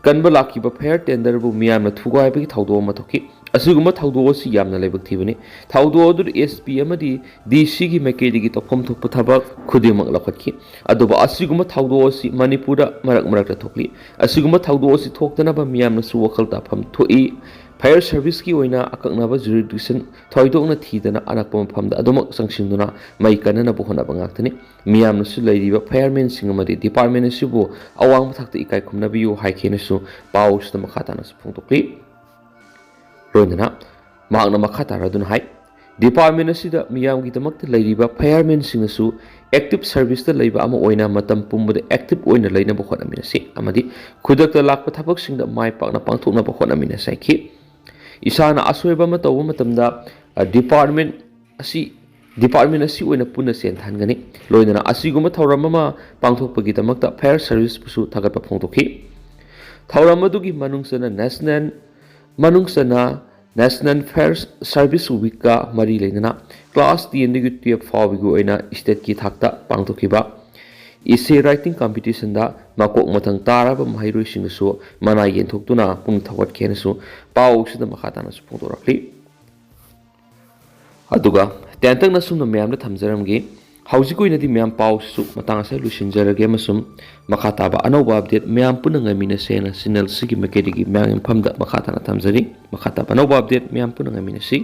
ꯀꯟꯕ ꯂꯥꯛꯈꯤꯕ ꯐꯥꯌꯔ ꯇꯦꯟꯗꯔꯕꯨ ꯃꯤꯌꯥꯝꯅ ꯊꯨꯒꯥꯏꯕꯒꯤ ꯊꯧꯗꯣꯛ ꯑꯃ ꯊꯣꯛꯈꯤ꯫ ꯑꯁꯤꯒꯨꯝꯕ ꯊꯧꯗꯣꯛ ꯑꯁꯤ ꯌꯥꯝꯅ ꯂꯥꯏꯕꯛ ꯊꯤꯕꯅꯤ꯫ ꯊꯧꯗꯣꯛ ꯑꯗꯨꯗ ꯑꯦꯁ ꯄꯤ ꯑꯃꯗꯤ ꯗꯤ ꯁꯤꯒꯤ ꯃꯥꯏꯀꯩꯗꯒꯤ ꯇꯧꯐꯝ ꯊꯣꯛꯄ ꯊꯕꯛ ꯈꯨꯗꯤꯡꯃꯛ ꯂꯧꯈꯠꯈꯤ꯫ ꯑꯗꯨꯕꯨ ꯑꯁꯤꯒꯨꯝꯕ ꯊꯧꯗꯣꯛ ꯑꯁꯤ ꯃꯅꯤꯄꯨꯔꯗ ꯃꯔꯛ ꯃꯔꯛꯇ ꯊꯣꯛꯂꯤ꯫ ꯑꯁꯤꯒꯨꯝꯕ ꯊꯧꯗꯣꯛ ꯑꯁꯤ ꯊꯣꯛꯇꯅꯕ ꯃꯤꯌꯥꯝꯅꯁꯨ ꯋꯥꯈꯜ ꯇꯥꯐꯝ ꯊꯣꯛꯏ꯫ ꯐꯥꯌꯔ ꯁꯔꯚꯤꯁꯀꯤ ꯑꯣꯏꯅ ꯑꯀꯛꯅꯕ ꯖꯨꯔꯤꯗꯤꯛꯁꯟ ꯊꯣꯏꯗꯣꯛꯅ ꯊꯤꯗꯅ ꯑꯅꯛꯄ ꯃꯐꯝꯗ ꯑꯗꯨꯃꯛ ꯆꯪꯁꯤꯟꯗꯨꯅ ꯃꯩ ꯀꯟꯅꯅꯕ ꯍꯣꯠꯅꯕ ꯉꯥꯛꯇꯅꯤ꯫ ꯃꯤꯌꯥꯝꯅꯁꯨ ꯂꯩꯔꯤꯕ ꯐꯥꯌꯔꯃꯦꯟꯁꯤꯡ ꯑꯃꯗꯤ ꯗꯤꯄꯥꯔꯠꯃꯦꯟ ꯑꯁꯤꯕꯨ ꯑꯋꯥꯡꯕ ꯊꯥꯛꯇ ꯏꯀꯥꯏ ꯈꯨꯝꯅꯕꯤꯌꯨ ꯍꯥꯏꯈꯤꯅꯁꯨ ꯄꯥꯎꯁꯤꯗ ꯃꯈꯥ ꯇꯥꯅꯁꯨ ꯐꯣꯡꯗꯣꯛꯂꯤ꯫ ꯂꯣꯏꯅꯅ ꯃꯍꯥꯛꯅ ꯃꯈꯥ ꯇꯥꯔꯗꯨꯅ ꯍꯥꯏ, ꯗꯤꯄꯥꯔꯠꯃꯦꯟ ꯑꯁꯤꯗ ꯃꯤꯌꯥꯝꯒꯤꯗꯃꯛꯇ ꯂꯩꯔꯤꯕ ꯐꯥꯌꯔꯃꯦꯟꯁꯤꯡꯅꯁꯨ ꯑꯦꯛꯇꯤꯚ ꯁꯔꯚꯤꯁꯇ ꯂꯩꯕ ꯑꯃ ꯑꯣꯏꯅ ꯃꯇꯝ ꯄꯨꯝꯕꯗ ꯑꯦꯛꯇꯤꯚ ꯑꯣꯏꯅ ꯂꯩꯅꯕ ꯍꯣꯠꯅꯃꯤꯟꯅꯁꯤ ꯑꯃꯗꯤ ꯈꯨꯗꯛꯇ ꯂꯥꯛꯄ ꯊꯕꯛꯁꯤꯡꯗ ꯃꯥꯏ ꯄꯥꯛꯅ ꯄꯥꯡꯊꯣꯛꯅꯕ ꯍꯣꯠꯅꯃꯤꯟꯅꯁꯤ ꯍꯥꯏꯈꯤ꯫ ꯏꯁꯥꯅ ꯑꯁꯣꯏꯕ ꯑꯃ ꯇꯧꯕ ꯃꯇꯝꯗ, ꯑ, ꯗꯤꯄꯥꯔꯠꯃꯦꯟ ꯑꯁꯤ, ꯗꯤꯄꯥꯔꯠꯃꯦꯟ ꯑꯁꯤ ꯑꯣꯏꯅ ꯄꯨꯟꯅ ꯆꯦꯟꯊꯍꯟꯒꯅꯤ꯫ ꯂꯣꯏꯅꯅ ꯑꯁꯤꯒꯨꯝꯕ ꯊꯧꯔꯝ ꯑꯃ ꯄꯥꯡꯊꯣꯛꯄꯒꯤꯗꯃꯛꯇ ꯐꯥꯌꯔ ꯁꯔꯚꯤꯁꯄꯨꯁꯨ ꯊꯥꯒꯠꯄ ꯐꯣꯡꯗꯣꯛꯈꯤ꯫ ꯊꯧꯔꯝ ꯑꯗꯨꯒꯤ ꯃꯅꯨꯡ ꯆꯟꯅ ꯅꯦꯁꯅꯦꯜ, ꯃꯅꯨꯡ ꯆꯟꯅ National Fair Service Week-ꯀ ꯃꯔꯤ ꯂꯩꯅꯅ class ten-ꯗꯒꯤ twelve ꯐꯥꯎꯕꯒꯤ ꯑꯣꯏꯅ state-ꯀꯤ ꯊꯥꯛꯇ ꯄꯥꯡꯊꯣꯛꯈꯤꯕ essay writing competition-ꯗ ꯃꯀꯣꯛ ꯃꯊꯪ ꯇꯥꯔꯕ ꯃꯍꯩꯔꯣꯏꯁꯤꯡꯅꯁꯨ ꯃꯅꯥ ꯌꯦꯟꯊꯣꯛꯇꯨꯅ ꯄꯨꯛꯅꯤꯡ ꯊꯧꯒꯠꯈꯤ ꯍꯥꯏꯅꯁꯨ ꯄꯥꯎꯁꯤꯗ ꯃꯈꯥ ꯇꯥꯅꯁꯨ ꯐꯣꯡꯗꯣꯔꯛꯂꯤ꯫ ꯑꯗꯨꯒ ꯇꯦꯟꯇꯛꯅ ꯁꯨꯝꯅ ꯃꯌꯥꯝꯗ ꯊꯝꯖꯔꯝꯒꯦ꯫ ꯍꯧꯖꯤꯛꯀꯤ ꯑꯣꯏꯅꯗꯤ ꯃꯌꯥꯝ ꯄꯥꯎꯁꯤꯁꯨ ꯃꯇꯥꯡ ꯑꯁꯤꯗ ꯂꯣꯏꯁꯤꯟꯖꯔꯒꯦ ꯑꯃꯁꯨꯡ ꯃꯈꯥ ꯇꯥꯕ ꯑꯅꯧꯕ update ꯃꯌꯥꯝ ꯄꯨꯟꯅ ꯉꯥꯏꯃꯤꯟꯅꯁꯦꯅ channel-ꯁꯤꯒꯤ ꯃꯥꯏꯀꯩꯗꯒꯤ ꯃꯌꯥꯝꯒꯤ ꯃꯐꯝꯗ ꯃꯈꯥ ꯇꯥꯅ ꯊꯝꯖꯔꯤ꯫ ꯃꯈꯥ ꯇꯥꯕ ꯑꯅꯧꯕ update ꯃꯌꯥꯝ ꯄꯨꯟꯅ ꯉꯥꯏꯃꯤꯟꯅꯁꯤ꯫